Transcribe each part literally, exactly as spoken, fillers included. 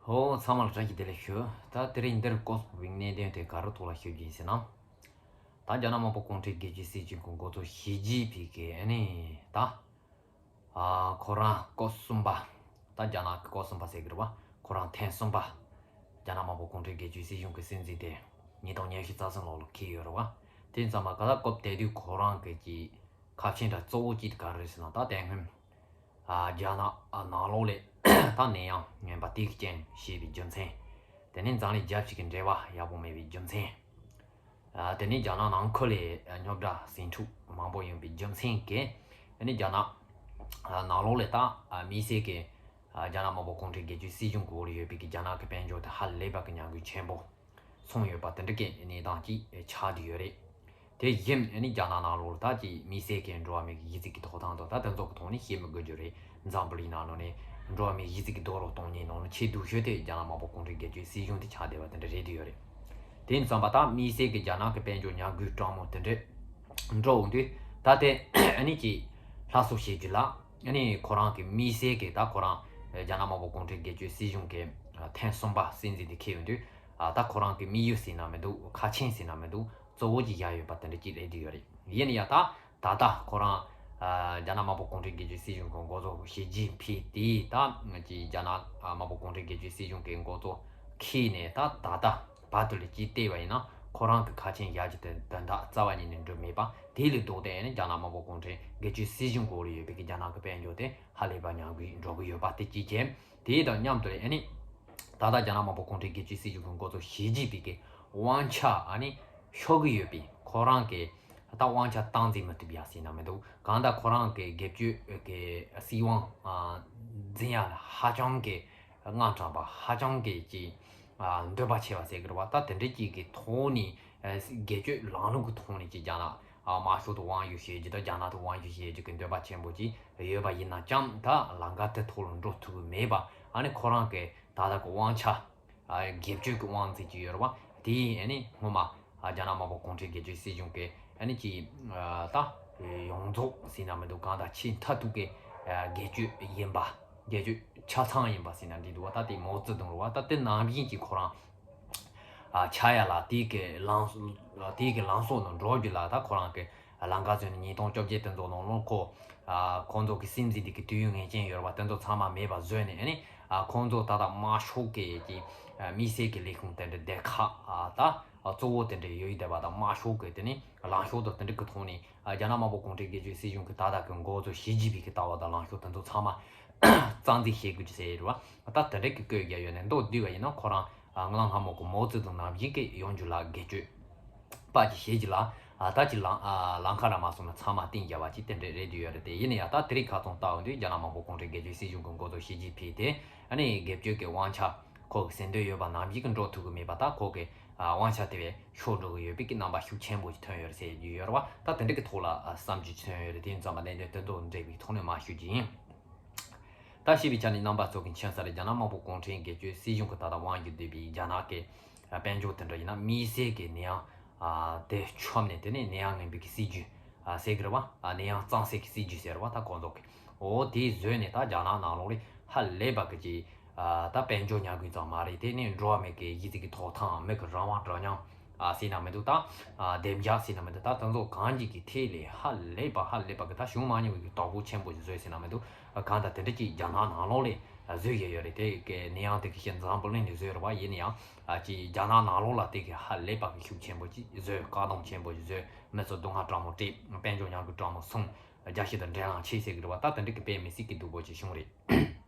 ཧོ། ཚང་མ་ལ་བཀྲ་ཤིས་བདེ་ལེགས་ཞུ། ད་དེ་རིང་འདིར་སྐོར་སྤོ་བའི་གནད་དོན་དེ་ག་རུ་ཐོག་ལ་ཞུ་རྒྱུ་ཡིན་ཟེར་ན། ད་རྒྱ་ནག་དམར་པོ་གུང་ཁྲན་སྒེར་གཅོད་སྲིད་གཞུང་གི་འགོ་གཙོ་ཞི་ཅིན་ཕིང་གིས་ཨ་ནི་ད་ཨ་ཁོ་རང་སྐོར་གསུམ་པ། ད་རྒྱ་ནག་གི་སྐོར་གསུམ་པ་ཟེར་གི་རེད་བ། ཁོ་རང་ཐེངས་གསུམ་པ་རྒྱ་ནག་དམར་པོ་གུང་ཁྲན་སྒེར་གཅོད་སྲིད་གཞུང་གི་སྲིད་འཛིན་དེ་ཉིས་སྟོང་ཉི་ཤུ་རྩ་གསུམ་ལོ་ལ་འཁེལ་ཡོད་རེད་བ། དེ་ཙམ་པ་ག་ད་སྐབས་དེ་དུས་ཁོ་རང་གི་ཀྱི་ཁ་ཆེམས་འདྲ་གཙོ་བོ་གཅིག་དེ་ག་རེ་རེད་ཟེར་ན། ད་དེ་སྔོན་ཨ་རྒྱ་ནག་ཨ་ནང་ལོགས་ལ་ད་ནད་ཡམས་ངན་པ་དེ་གི་རྐྱེན་ཞེས་པའི་རྒྱུ་མཚན། དེ་ནས་འཛམ་གླིང་རྒྱལ་སྤྱི་གི་འབྲེལ་བ་ཡག་པོ་མེད་པའི་རྒྱུ་མཚན། ཨ་དེ་ནས་རྒྱ་ནག་ནང་ཁུལ་ལ་རྙོག་དྲ་ཟིང་འཁྲུག་མང་པོ་ཡོང་པའི་རྒྱུ་མཚན་གྱིས་ཨ་ནི་རྒྱ་ནག་ཨ་ནང་ལོགས་ལ་ད་ཨ་དམིགས་བསལ་གྱི་ཨ་རྒྱ་ནག་དམར་པོ་གུང་ཁྲན་སྒེར་གཅོད་སྲིད་གཞུང་གི་འོག་ལ་ཡོད་པའི་གི་རྒྱ་ནག་གི་དཔལ་འབྱོར་དེ་ཧ་ལས་པ་གི་ཉམས་རྒུད་ཆེན་པོ་སོང་ཡོད་པ་དེ་འདྲ་གི་གནས་སྟངས་ཅིག་ཆགས་བསྡད་ཡོད་རེད། དེ་བཞིན་ཨ་ནི་རྒྱ་ནག་ནང་ལོགས་ད་ཀྱི་དམིགས་བསལ་གྱི་འགྲོ་བ་མིའི་གཞི་རྩའི་གི་ཐོབ་ཐང་དང་ད་དེ་ཚོ་གི་ཐོག་ནས་བཤད་མི་དགོས་རྒྱུ་རེད། འཛམ་བུ་གླིང་ནང་ལོགས་ནས་འགྲོ་བ་མིའི་གཞི་རྩའི་གི་རྡོག་རོལ་གཏོང་མཁན་ནང་ནས་ཆེས་སྡུག་ཤོས་དེ་རྒྱ་ནག་དམར་པོ་གུང་ཁྲན་སྒེར་གཅོད་སྲིད་གཞུང་དེ་ཆགས་བསྡད་པ་དེ་འདྲ་རེད་དུ་ཡོད་རེད། དེ་ཡིན་ཙམ་པ་ད་དམིགས་བསལ་གྱི་རྒྱ་ནག་གི་དཔལ་འབྱོར་ཉམས་རྒུད་སྤྲང་མོ་དེ་འདྲ་འགྲོ་འོང་དུས་ད་དེ་ཨ་ནི་ཀྱི་སླར་གསོ་བྱེད་རྒྱུ་ལ་ཨ་ནི་ཁོ་རང་གི་དམིགས་བསལ་གྱི་ད་ཁོ་རང་རྒྱ་ནག་དམར་པོ་གུང་ཁྲན་སྒེར་གཅོད་སྲིད་གཞུང་གི་ཐེངས་གསུམ་པ་སྲིད་འཛིན་དེ་འཁེལ་ཡོང་དུས་ད་ཁོ་རང་གི་དམིགས་ཡུལ་ཟེར་ན་མི་འདུག་ཁ་ཆེམས་ཟེར་ན་མི་འདུག་གཙོ་བོ་གཅིག་བཞག་ཡོད་པ་དེ་འདྲ་གཅིག་རེད་དུ་ཡོད་རེད། ཡིན་ན་ཡང་ད་ད་ལྟ་ཁོ་རང་ཨ་རྒྱ་ནག་དམར་པོ་གུང་ཁྲན་སྒེར་གཅོད་སྲིད་གཞུང་གི་འགོ་གཙོ་ཞི་ཅིན་ཕིང་དེས་ད་ང་ཅི་རྒྱ་ནག་ཨ་དམར་པོ་གུང་ཁྲན་སྒེར་གཅོད་སྲིད་གཞུང་གི་འགོ་གཙོ་འཁེལ་ནས་ད་ད་ལྟ་བར་དུ་ལ་ཅིག་བལྟས་པ་ཡིན་ན་ཁོ་རང་གི་ཁ་ཆེམས་བཞག་རྒྱུ་དེ་དོན་དག་རྩ་བ་ཉིད་ནས་འགྲུབ་མེད་པ། དེ་ལས་ལྡོག་སྟེ་ཡིན་ན་རྒྱ་ནག་དམར་པོ་གུང་ཁྲན་སྒེར་གཅོད་སྲིད་གཞུང་གི་འོག་ལ་ཡོད་པའི་གི་རྒྱ་ནག་གི་དཔལ་འབྱོར་དེ་ཧ་ལས་པ་ཉམས་རྒུད་འགྲོ་གི་ཡོད་པ་དེ་གཅིག་བྱས། དེ་དང་མཉམ་དུ་ལ་ཨ་ནི་ད་ལྟ་རྒྱ་ནག་དམར་པོ་གུང་ཁྲན་སྒེར་གཅོད་སྲིད་གཞུང་གི་འགོ་གཙོ་ཞི་ཅིན་ཕིང་གི་དབང་ཆ་ཨ་ནི་ཤོར་གི་ཡོད་པས་ཁོ་རང་གི་ད་དབང་ཆ་སྟངས་འཛིན་མི་ཐུབ་ཡ་ཟེར་ན་མི་འདུག་གང་ལྟར་ཁོ་རང་གི་སྒེར་གཅོད་ཀྱི་སྲིད་དབང་ཨ་འཛིན་ཡ་ལ་ཧ་ཅང་གི་དངངས་སྐྲག་པ་ཧ་ཅང་གི་ཅིག་ཨ་འདོད་པ་ཆེ་བ་ཟེར་གི་རེད་བ། ད་དེ་འདྲ་ཅིག་གི་ཐོག་ནས་ཨ་སྒེར་གཅོད་ལམ་ལུགས་ཀྱི་ཐོག་ནས་ཅིག་རྒྱ་ནག་ཨ་དམར་ཤོག་ཏུ་དབང་བསྒྱུར་བྱེད་རྒྱུ་དང་རྒྱ་ནག་ཏུ་དབང་བསྒྱུར་བྱེད་རྒྱུ་གི་འདོད་པ་ཆེན་པོ་ཅིག་ཡོད་པ་ཡིན་ན་ཅང་ད་ལམ་ཁ་དེ་ཐོག་ལ་འགྲོ་ཐུབ་ཀྱི་མེད་པ། ཨ་ནི་ཁོ་རང་གི་ད་ལྟ་གི་དབང་ཆ་ཨ་སྒེར་གཅོད་ཀྱི་དབང་འཛིན་གྱི་ཡོད་རེད་བ། དེ་ཡིན་ཨ་ནི་སྔོན་མ་ཨ་རྒྱ་ནག་དམར་པོ་གུང་ཁྲན་སྒེར་གཅོད་སྲིད་གཞུང་གི་ཨ་ནི་ཀྱི་ཨ་ད་ཡོངས་རྫོགས་ཟེར་ན་མི་འདུག་གང་ལྟར་ཆེས་མཐའ་གཏུགས་ཀྱི་ཨ་སྒེར་གཅོད་ཡིན་པ། སྒེར་གཅོད་ཆ་ཚང་ཡིན་པ་ཟེར་ན་འགྲིག་འདུག་བ། ད་དེ་མའོ་ཙེ་ཏུང་རེད་བ། ད་དེ་ནང་བཞིན་གྱི་ཁོ་རང་ཨ་ཆགས་ཡ་ལ་དེའི་གི་ལངས་དེའི་གི་ལངས་ཕྱོགས་ནང་འགྲོ་རྒྱུ་ལ་ད་ཁོ་རང་གི་ལམ་ཁ་བཟོས་ནས་ཉིས་སྟོང་བཅོ་བརྒྱད་དེ་ཚོ་ནང་ལོགས་ཁོ་ཨ་ཁོང་ཚོ་གི་སྲིད་འཛིན་དེ་གི་དུས་ཡུན་ངེས་ཅན་ཡོད་རེད་བ། དེ་ཚོ་ཚང་མ་མེད་པ་བཟོས་ནས་ཨ་ནི་ཨ་ཁོང་ཚོ་ད་ལྟ་དམར་ཤོག་གི་གི་ཨ་དམིགས་བསལ་གི་ལས་ཁུངས་དེ་འདྲ་སྡེ་ཁག་ཨ་ད་ཨ་གཙོ་བོ་དེ་འདྲ་ཡོད་ཡོད་བསྡད་པ་དང་། དམར་ཤོག་གི་དེ་ནི་ལངས་ཕྱོགས་དང་དེ་འདྲ་གི་ཐོག་ནས་ཨ་རྒྱ་ནག་དམར་པོ་གུང་ཁྲན་སྒེར་གཅོད་སྲིད་གཞུང་གི་ད་ལྟ་གི་འགོ་གཙོ་ཞི་ཅིན་ཕིང་གི་ལྟ་བ་དང་ལངས་ཕྱོགས་དེ་ཚོ་ཚང་མ་རྩ་འཛིན་བྱེད་དགོས་ཀྱི་ཟེར་ཡོད་རེད་བ། ད་དེ་འདྲ་གི་བཀོད་རྒྱ་ཡོད་ནས་མདོར་བསྡུས་པ་ཡིན་ན་ཁོ་རང་ཨ་སྔ་ལངས་སྔ་མོ་གི་མའོ་ཙེ་ཏུང་ནང་བཞིན་གྱི་ཡོང་རྒྱུ་ལ་སྒེར་གཅོད་པ་ཅིག་བྱེད་རྒྱུ་ལ་ཨ་ད་ཅིག་ལམ་ཨ་ལམ་ཁ་ར་མ་སོང་ན་ཚང་མ་གཏན་འཇགས་པ་ཅིག་དེ་འདྲ་རེད་འདུག་ཡོད་རེད། དེ་ཡིན་ན་ཡང་ད་དེ་རིང་ཁ་སང་ལྟ་འོང་དུས་རྒྱ་ནག་དམར་པོ་གུང་ཁྲན་སྒེར་གཅོད་སྲིད་གཞུང་གི་འགོ་གཙོ་ཞི་ཅིན་ཕིང་དེ་ཨ་ནི་སྒེར་གཅོད་ཀྱི་དབང་ཆ་ཁོ་གི་ཟིན་འདོད་ཡོད་པ་ནང་བཞིན་གྱི་འགྲོ་ཐུབ་ཀྱི་མེད་པ། ད་ཁོ་གི་ཨ་དབང་ཆ་དེ་བས་ཤོར་འགྲོ་གི་ཡོད་པའི་གི་རྣམ་པ་ཤུགས་ཆེན་པོ་ཞིག་ཐོན་ཡོད་རེད་ཟེར་རྒྱུ་ཡོད་རེད་བ། ད་དེ་འདྲ་གི་ཐོག་ལ་ཨ་བསམ་ཚུལ་ཐོན་ཡོད་རེད། དེ་ཡིན་ཙང་མ་གནད་དོན་དེ་ཚོ་འབྲེལ་བའི་ཐོག་ནས་མར་ཞུ་རྒྱུ་ཡིན། ད་ཞུས་པའི་ཆ་ནས་རྣམ་པ་ཚོ་གི་མཁྱེན་གསལ་རེད། རྒྱ་ནག་དམར་པོ་གུང་ཁྲན་སྒེར་གཅོད་སྲིད་གཞུང་གི་ད་ལྟ་དབང་བསྒྱུར་བསྡད་པའི་རྒྱ་ནག་གི་ཨ་དཔལ་འབྱོར་དེ་འདྲ་ཡིན་ན་དམིགས་བསལ་གྱི་ནད་ཡམས་ཨ་དེ་ཁྱབ་ནས་དེ་ནས་ནད་ཡམས་ངན་པའི་གི་སྲིད་ཇུས་ཨ་ཟེར་གི་རེད་བ། ཨ་ནད་ཡམས་གཙང་སེལ་གྱི་སྲིད་ཇུས་ཟེར་བ། ད་ཁོང་ཚོ་གི་འོ་དེ་བཟོས་ནས་ད་རྒྱ་ནག་ནང་ལོགས་ལ་ཧ་ལས་པ་གི་ཅིག་ཨ་ད་དཔལ་འབྱོར་ཉམས་རྒུད་ཙམ་མ་རེད། དེ་ནས་འགྲོ་བ་མི་གི་གཞི་རྩའི་གི་ཐོབ་ཐང་མི་གི་རང་དབང་འདྲ་མཉམ་ཨ་ཟེར་ན་མི་འདུག་ད་ཨ་བདེ་འཇགས་ཟེར་ན་མི་འདུག་ད་དེ་ཚོ་གང་ཅིག་གི་ཐད་ལ་ཧ་ལས་པ་ཧ་ལས་པ་གི་ད་བྱུང་མ་མྱོང་བའི་གི་དོ་ཕོག་ཆེན་པོ་ཞིག་བཟོས་ཟེར་ན་མི་འདུག་གང་ལྟར་དེ་འདྲ་ཅིག་རྒྱ་ནག་ནང་ལོགས་ལ་བཟོས་བཞག་ཡོད་རེད། དེ་གི་ནད་ཡམས་དེ་གི་ཤེས་འཛམ་བུ་གླིང་ནས་བཟོས་རེད་བ། ཡིན་ན་ཡང་ཨ་ཅིག་རྒྱ་ནག་ནང་ལོགས་ལ་དེ་གི་ཧ་ལས་པ་གི་ཤུགས་ཆེན་པོ་ཅིག་བཟོས། བཀག་སྡོམ་ཆེན་པོ་ཞིག་བཟོས། མི་ཚོ་སྡུག་བསྔལ་དྲག་མོ་སྤྲད། དཔལ་འབྱོར་ཉམས་རྒུད་དྲག་མོ་སོང་། རྒྱལ་སྤྱི་དང་འབྲེལ་ལམ་ཆད་ཟེར་གི་རེད་བ། ད་དེ་འདྲ་གི་དཔེ་མི་སྲིད་གི་སྡུག་པོ་ཅིག་བྱུང་རེད།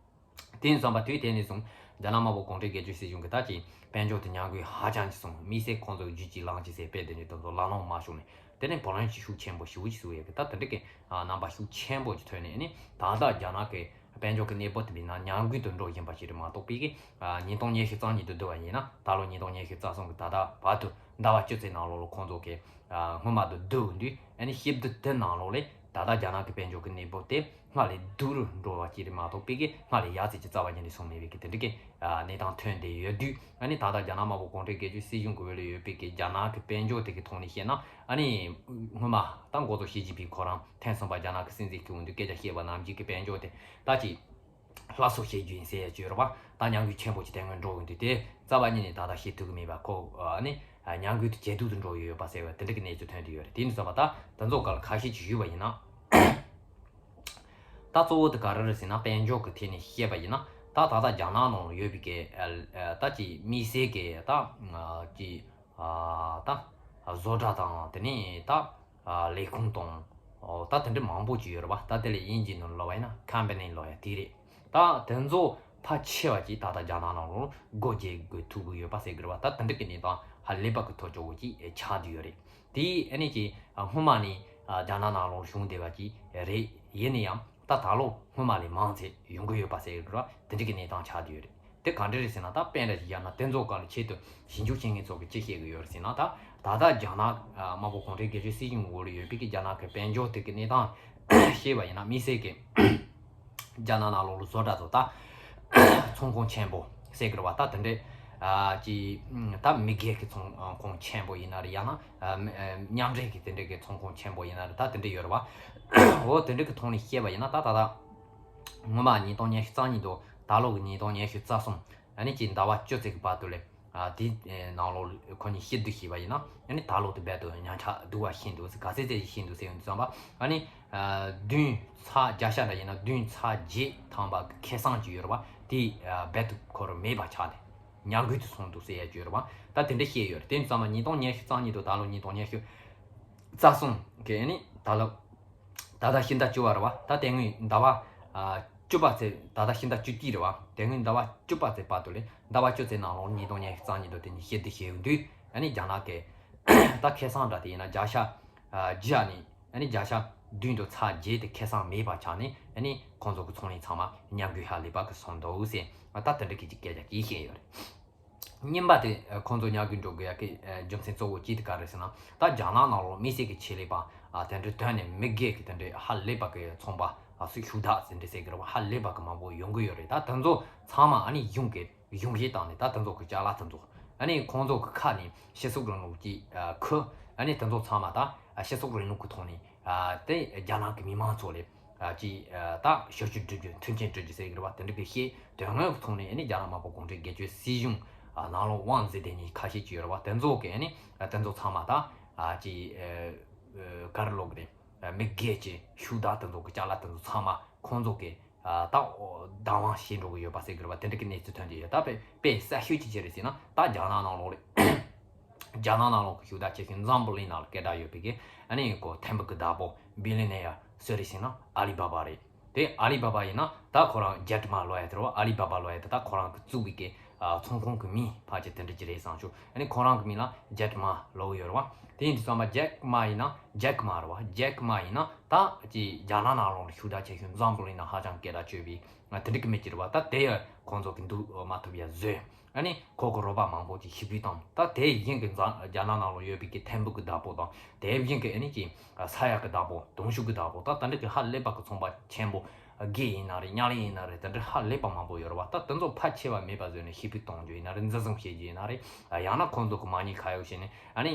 དེ་ཡིན་ཙང་པ་དུས་དེ་ནས་བཟུང་རྒྱ་ནག་དམར་པོ་གུང་ཁྲན་སྒེར་གཅོད་སྲིད་གཞུང་གི་ད་ཀྱི་དཔལ་འབྱོར་དེ་ཉམས་རྒུད་ཧ་ཅང་ཅིག་སོང་། དམིགས་བསལ་ཁོང་ཚོ་གི་རྒྱུད་གཅིག་ལམ་གཅིག་ཟེར་དཔེ་དེ་འདྲ་དེ་ཚོ་ལ་ལོང་མ་བྱུང་ནས་དེ་ནས་བུ་ལོན་ཞིག་ཤུགས་ཆེན་པོ་ཞེ་པོ་ཅིག་བཟོ་ཡས་གི་ད་དེ་འདྲ་གི་ཨ་རྣམ་པ་ཤུགས་ཆེན་པོ་ཅིག་ཐོན་ནས་ཨ་ནི་ད་ལྟ་རྒྱ་ནག་གི་དཔལ་འབྱོར་གི་གནས་བབ་དེ་མིན་ན་ཉམས་རྒུད་དུ་འགྲོ་བཞིན་པ་ཞིག་རེད་མ་གཏོགས་པའི་གི་ཨ་ཉིས་སྟོང་ཉི་ཤུ་རྩ་གཉིས་དུ་བསྡུ་བ་ཡིན་ན་ད་ལོ་ཉིས་སྟོང་ཉི་ཤུ་རྩ་གསུམ་གི་ད་ལྟ་བར་དུ་ཟླ་བ་བཅུ་ཙམ་ནང་ལོགས་ལ་ཁོང་ཚོ་གི་ཨ་སྔོན་མ་དུ་བསྡུ་དུས་ཨ་ནི་ཕྱིར་བསྡུ་དེ་ནང་ལོགས་ལས་ད་ལྟ་རྒྱ་ནག་གི་དཔལ་འབྱོར་གྱི་གནས་བབ་དེ་སྔར་ལས་སྡུག་རུ་འགྲོ་བ་ཅིག་རེད་མ་གཏོགས་པའི་གི་སྔར་ལས་ཡག་ཙམ་གྱི་རྩ་བ་ཉིད་ནས་སོང་མེད་པའི་གི་དེ་འདྲ་གི་ཨ་གནས་སྟངས་ཐོན་བསྡད་ཡོད་དུས་ཨ་ནི་ད་ལྟ་རྒྱ་ནག་དམར་པོ་གུང་ཁྲན་སྒེར་གཅོད་སྲིད་གཞུང་གི་འོག་ལ་ཡོད་པའི་གི་རྒྱ་ནག་གི་དཔལ་འབྱོར་དེ་གི་ཐོག་ནས་བཤད་ན་ཨ་ནི་སྔོན་མ་ད་འགོ་གཙོ་ཞི་ཅིན་ཕིང་ཁོ་རང་ཐེངས་གསུམ་པ་རྒྱ་ནག་གི་སྲིད་འཛིན་གྱི་འོག་ཏུ་སྐད་ཆ་བཤད་པ་ནང་བཞིན་གི་དཔལ་འབྱོར་དེ་ད་ཅིག་སླར་གསོ་བྱེད་རྒྱུ་ཡིན་ཟེར་ཡ་ཅིག་ཡོད་རེད་བ། ད་ཉམས་རྒུད་ཆེན་པོ་ཅིག་དེ་སྔོན་འགྲོ་ཡོང་དུས་དེ་རྩ་བ་ཉིད་ནས་ད་ལྟ་བྱེད་ཐུབ་ཀྱི་མེད་པ། ཁོ་ཨ་ནི་ཉམས་རྒུད་དུ་ཇེ་སྡུག་ཏུ་འགྲོ་ཡི་ཡོད་པ་ཟེར་བ་དེ་འདྲ་གི་གནས་ཚུལ་ཐོན་བསྡད་ཡོད་རེད། དེ་ཡིན་དུས་ཙམ་པ་ད་དེ་ཚོ་སྒང་ལ་ཁ་ཤས་ཅིག་ཞུས་པ་ཡིན་ན། ད་གཙོ་བོ་དེ་ག་རེ་རེད་ཟེར་ན། དཔལ་འབྱོར་གྱི་ཐད་ནས་བཤད་པ་ཡིན་ན། ད་ད་ལྟ་རྒྱ་ནག་ནང་ལ་ཡོད་པའི་གི་ཨ་ད་ཅིག་དམིགས་བསལ་གྱི་ད་ཅིག་ཨ་ད་བཟོ་གྲྭ་དང་དེ་ནས་ད་ཨ་ལས་ཁུངས་དང་། ཨོ་ད་དེ་འདྲ་མང་པོ་ཅིག་ཡོད་རེད་བ། ད་དེ་ལས་དབྱིན་ཇིའི་ནང་ལབ་པ་ཡིན་ན་ཀམ་པ་ནི་ལབ་ཡ་དེ་རེད། ད་དེ་ཚོ་ཕལ་ཆེ་བ་ཅིག་ད་ལྟ་རྒྱ་ནག་ནང་ལོགས་སྒོ་འབྱེད་དགོས་ཐུག་གི་ཡོད་པ་ཟེར་གི་རེད་བ། ད་དེ་འདྲ་གི་གནས་སྟངས་ཧ་ལས་པ་གི་ཐག་ཆོད་པོ་ཅིག་ཆགས་བསྡད་ཡོད་རེད། དེ་ཨ་ནི་ཅིག་སྔོན་མ་ནས་རྒྱ་ནག་ནང་ལོགས་བྱུང་བསྡད་པ་ཅིག་རེད། ཡིན་ན་ཡང་ད་ད་ལོ་སྔོན་མ་ལས་མང་ཙམ་ཡོང་གི་ཡོད་པ་ཟེར་གི་རེད་བ། དེ་འདྲ་གི་གནས་སྟངས་ཆགས་བསྡད་ཡོད་རེད། དེ་ག་འདྲ་རེད་ཟེར་ན། ད་དཔེ་འདྲ་ཞིག་བཞག་ན། དེ་ཚོ་སྒང་ལ་ཆེད་དུ་ཞིབ་འཇུག་བྱེད་མཁན་ཚོ་གིས་ཅི་བཤད་ཀྱི་ཡོད་རེད་ཟེར་ན། ད་ད་ལྟ་རྒྱ་ནག་ཨ་དམར་པོ་གུང་ཁྲན་སྒེར་གཅོད་སྲིད་གཞུང་འོག་ལ་ཡོད་པའི་གི་རྒྱ་ནག་གི་དཔལ་འབྱོར་དེ་གི་གནས་སྟངས་བཤད་པ་ཡིན་ན། དམིགས་བསལ་གྱི་རྒྱ་ནག་ནང་ལོགས་ལ་བཟོ་གྲྭ་ཚོ་ད་ཚོང་ཁང་ཆེན་པོ་ཟེར་གི་རེད་བ། ད་དེ་འདྲའི་ཨ་ཅིག་ད་མི་སྒེར་གྱི་ཚོང་ཁང་ཆེན་པོ་ཡིན་ན་རེད། ཡང་ན་ཨ་མི་ཨ་མཉམ་འབྲེལ་གྱི་དེ་འདྲའི་གི་ཚོང་ཁང་ཆེན་པོ་ཡིན་ན་རེད། ད་དེ་འདྲ་ཡོད་རེད་བ། འོ་དེ་འདྲ་གི་ཐོག་ནས་བཤད་པ་ཡིན་ན། ད་ད་ལྟ་སྔོན་མ་ཉིས་སྟོང་ཉི་ཤུ་རྩ་གཉིས་དང་ད་ལོ་གི་ཉིས་སྟོང་ཉི་ཤུ་རྩ་གསུམ། ཨ་ནི་ཅིག་ཟླ་བ་བཅུ་ཙམ་གི་བར་དུ་ལས་ཨ་དེའི་ནང་ལོགས་ཁོ་གཉིས་བཤད་དུ་བྱས་པ་ཡིན་ན། ཨ་ནི་ད་ལོ་དེ་རྦད་དུ་ཉམས་ཆག་སྡུག་པ་ཕྱིན་འདུག། ག་ཚད་ཙམ་ཞིག་ཕྱིན་འདུག་ཟེར་ཡོང་དུས་ཙམ་པ། ཨ་ནི་ཨ་བདུན་ཚེག་བརྒྱ་ཆ་འདྲ་ཡིན་ན་བདུན་ཚེག་བརྒྱད་ཐམ་པ་གི་ཁེ་བཟང་ཅིག་ཡོད་རེད་བ། དེ་ཨ་རྦད་དེ་ཁོ་རང་མེད་པ་ཆགས་ཏེ་ཉམས་རྒུད་དུ་སོང་འདུག་ཟེར་ཡ་ཅིག་ཡོད་རེད་བ། ད་དེ་འདྲ་བཤད་ཡོད་རེད། དེ་ཙམ་པ་ཉིས་སྟོང་ཉི་ཤུ་རྩ་གཉིས་དང་ད་ལོ་ཉིས་སྟོང་ཉི་ཤུ་རྩ་གསུམ་གི་ཨ་ནི་ད་ལོ་ད་ལྟ་ཕྱི་ཟླ་བཅུ་པ་རེད་བ། ད་དེ་སྔོན་ཟླ་བ་ཨ་བཅུ་པ་ཚེ། ད་ལྟ་ཕྱི་ཟླ་བཅུ་གཅིག་རེད་བ། དེ་སྔོན་ཟླ་བ་བཅུ་པ་ཚེ་བར་དུ་ལས་ཟླ་བ་བཅུ་ཚེ་ནང་ལོགས་ཉིས་སྟོང་ཉི་ཤུ་རྩ་གཉིས་དང་དེ་གཉིས་བཤད་དུ་བྱས་ཡོང་དུས། ཨ་ནི་རྒྱ་ནག་གི་ད་ཁེ་བཟང་འདྲ་དེ་ཡིན་ན་བརྒྱ་ཆ་ཨ་བརྒྱ་ནས་ཨ་ནི་བརྒྱ་ཆ་བདུན་དང་ཚེག་བརྒྱད་དེ་ཁེ་བཟང་མེད་པ་ཆགས་ནས། ཨ་ནི་ཁོང་ཚོ་གི་ཚོང་ལས་ཚང་མ་ཉམས་རྒུད་ཧ་ལས་པ་གི་སོང་འདུག་ཟེར། ད་དེ་འདྲ་གི་ཅིག་སྐད་ཆ་ཅིག་བཤད་ཡོད་རེད། གཉིས་པ་དེ་ཨ་ཁོང་ཚོ་ཉམས་རྒུད་འགྲོ་དགོས་ཡ་གི་ཨ་རྒྱུ་མཚན་གཙོ་བོ་གཅིག་དེ་ག་རེད་ཟེར་ན། ད་རྒྱ་ནག་ནང་ལོགས་དམིགས་བསལ་གྱི་ཆེད་ལས་པ་ཨ་དེ་འདྲའི་དོན་ནས་མི་སྒེར་གྱི་དེ་འདྲའི་ཧ་ལས་པ་གི་ཚོང་པ། ཨ་སུ་ཤུག་དག་ཟེར་འདྲ་ཟེར་གི་རེད་བ། ཧ་ལས་པ་གི་མང་པོ་ཡོང་གི་ཡོད་རེད། ད་དེ་ཚོ་ཚང་མ་ཨ་ནི་གཞུང་གི་གཞུང་བཞེས་བཏང་ནས། ད་དེ་ཚོ་གི་ཅ་ལག་དེ་ཚོ་ཨ་ནི་ཁོང་ཚོ་གི་ཁ་ནས་སྤྱི་ཚོགས་རིང་ལུགས་ཀྱི་ཨ་ཁུ། ཨ་ནི་དེ་ཚོ་ཚང་མ་ད་ཨ་སྤྱི་ཚོགས་རིང་ལུགས་ཀྱི་ཐོག་ནས་ཨ་དེ་རྒྱ་ནག་གི་མི་མང་ཚོ་ལ་ཨ་ཅིག་ཨ་ད་ཞབས་ཞུ་སྒྲུབ་རྒྱུ། མཐུན་རྐྱེན་སྒྲུབ་རྒྱུ་ཟེར་གི་རེད་བ། དེ་འདྲ་གི་བཤད། དོན་དངོས་ཀྱི་ཐོག་ནས་ཨ་ནི་རྒྱ་ནག་དམར་པོ་གུང་ཁྲན་སྒེར་གཅོད་སྲིད་གཞུང་ཨ་ནང་ལོགས་དབང་འཛིན་བསྡད་མཁན་ཁ་ཤས་ཅིག་ཡོད་རེད་བ། དེ་ཚོ་གི་ཨ་ནི་ཨ་དེ་ཚོ་ཚང་མ་ད་ཨ་ཅིག་ཨ་ཨ་ག་རེ་ལབ་དགོས་རེད། ཨ་མི་སྒེར་གྱི་ཤུག་དག་དེ་ཚོ་གི་ཅ་ལག་དེ་ཚོ་ཚང་མ་ཁོང་ཚོ་གི་ཨ་ད་བདག་དབང་བྱེད་འགྲོ་གི་ཡོད་པ་ཟེར་གི་རེད་བ། དེ་འདྲ་གི་གནས་ཚུལ་ཐོན་གྱི་ཡོད། ད་དཔེ་དཔེ་གསལ་ཤོས་ཅིག་ཅི་རེད་ཟེར་ན། ད་རྒྱ་ནག་ནང་ལོགས་ལ། རྒྱ་ནག་ནང་ལོགས་ཀྱི་ཤུག་དག་ཆེ་ཤོས་འཛམ་བུ་གླིང་ནང་ལ་སྐད་གྲགས་ཡོད་པའི་གི་ཨ་ནི་ཁོ་ཐེམ་པ་གི་བདག་པོ་བི་ལི་ནེ་ཡར་སུ་རེད་ཟེར་ན་ཨ་ལི་བ་བ་རེད། དེ་ཨ་ལི་བ་བ་ཡིན་ན་ད་ཁོ་རང་ཇེག་མ་ལབ་ཡ་དེ་རེད་བ། ཨ་ལི་བ་བ་ལབ་ཡ་དེ་ད་ཁོ་རང་གི་བཙུགས་པའི་གི་ཨ་ཚོང་ཁང་གི་མིང་ཕལ་ཆེར་དེ་འདྲ་ཅིག་རེད་བསམ་བྱུང་། ཨ་ནི་ཁོ་རང་གི་མིང་ལ་ཇེག་མ་ལབ་ཡོད་རེད་བ། དེ་ཡིན་དུས་ཙམ་པ་ཇེག་མ་ཡིན་ན་ཇེག་མ་རེད་བ། ཇེག་མ་ཡིན་ན་ད་ཅིག་རྒྱ་ནག་ནང་ལོགས་ལ་ཤུག་དག་ཆེ་ཤོས་འཛམ་བུ་གླིང་ནང་ཧ་ཅང་སྐད་གྲགས་ཆོད་པའི་དེ་འདྲ་གི་མི་ཅིག་རེད་བ། ད་དེ་ཡང་ཁོང་ཚོ་གི་འདུག་མ་ཐུབ་ཡ་བཟོས། ཨ་ནི་ཁོ་གི་རོགས་པ་མང་པོ་ཅིག་ཞི་བདེ་དང་། ད་དེ་བཞིན་གྱི་འཛམ་རྒྱ་ནག་ནང་ལ་ཡོད་པའི་གི་ཐེམ་བུ་གི་བདག་པོ་དང་། དེ་བཞིན་གྱི་ཨ་ནི་ཅིག་ས་ཡ་གི་བདག་པོ། དུང་ཕྱུར་གི་བདག་པོ། ད་དེ་འདྲ་གི་ཧ་ལས་པ་གི་ཚོང་པ་ཆེན་པོ་སྒེར་ཡིན་ན་རེད། ཉག་ལི་ཡིན་ན་རེད། དེ་འདྲ་ཧ་ལས་པ་མང་པོ་ཡོད་རེད་བ། ད་དེ་ཚོ་ཕལ་ཆེ་བ་མེད་པ་བཟོས་ནས་ཞི་བདེ་གཏོང་རྒྱུ་ཡིན་ན་རེད། འཛིན་བཟུང་བྱེད་རྒྱུ་ཡིན་ན་རེད། ཡང་ན་ཁོང་ཚོ་གི་མ་ཉེས་ཁ་གཡོགས་བྱས་ནས། ཨ་ནི་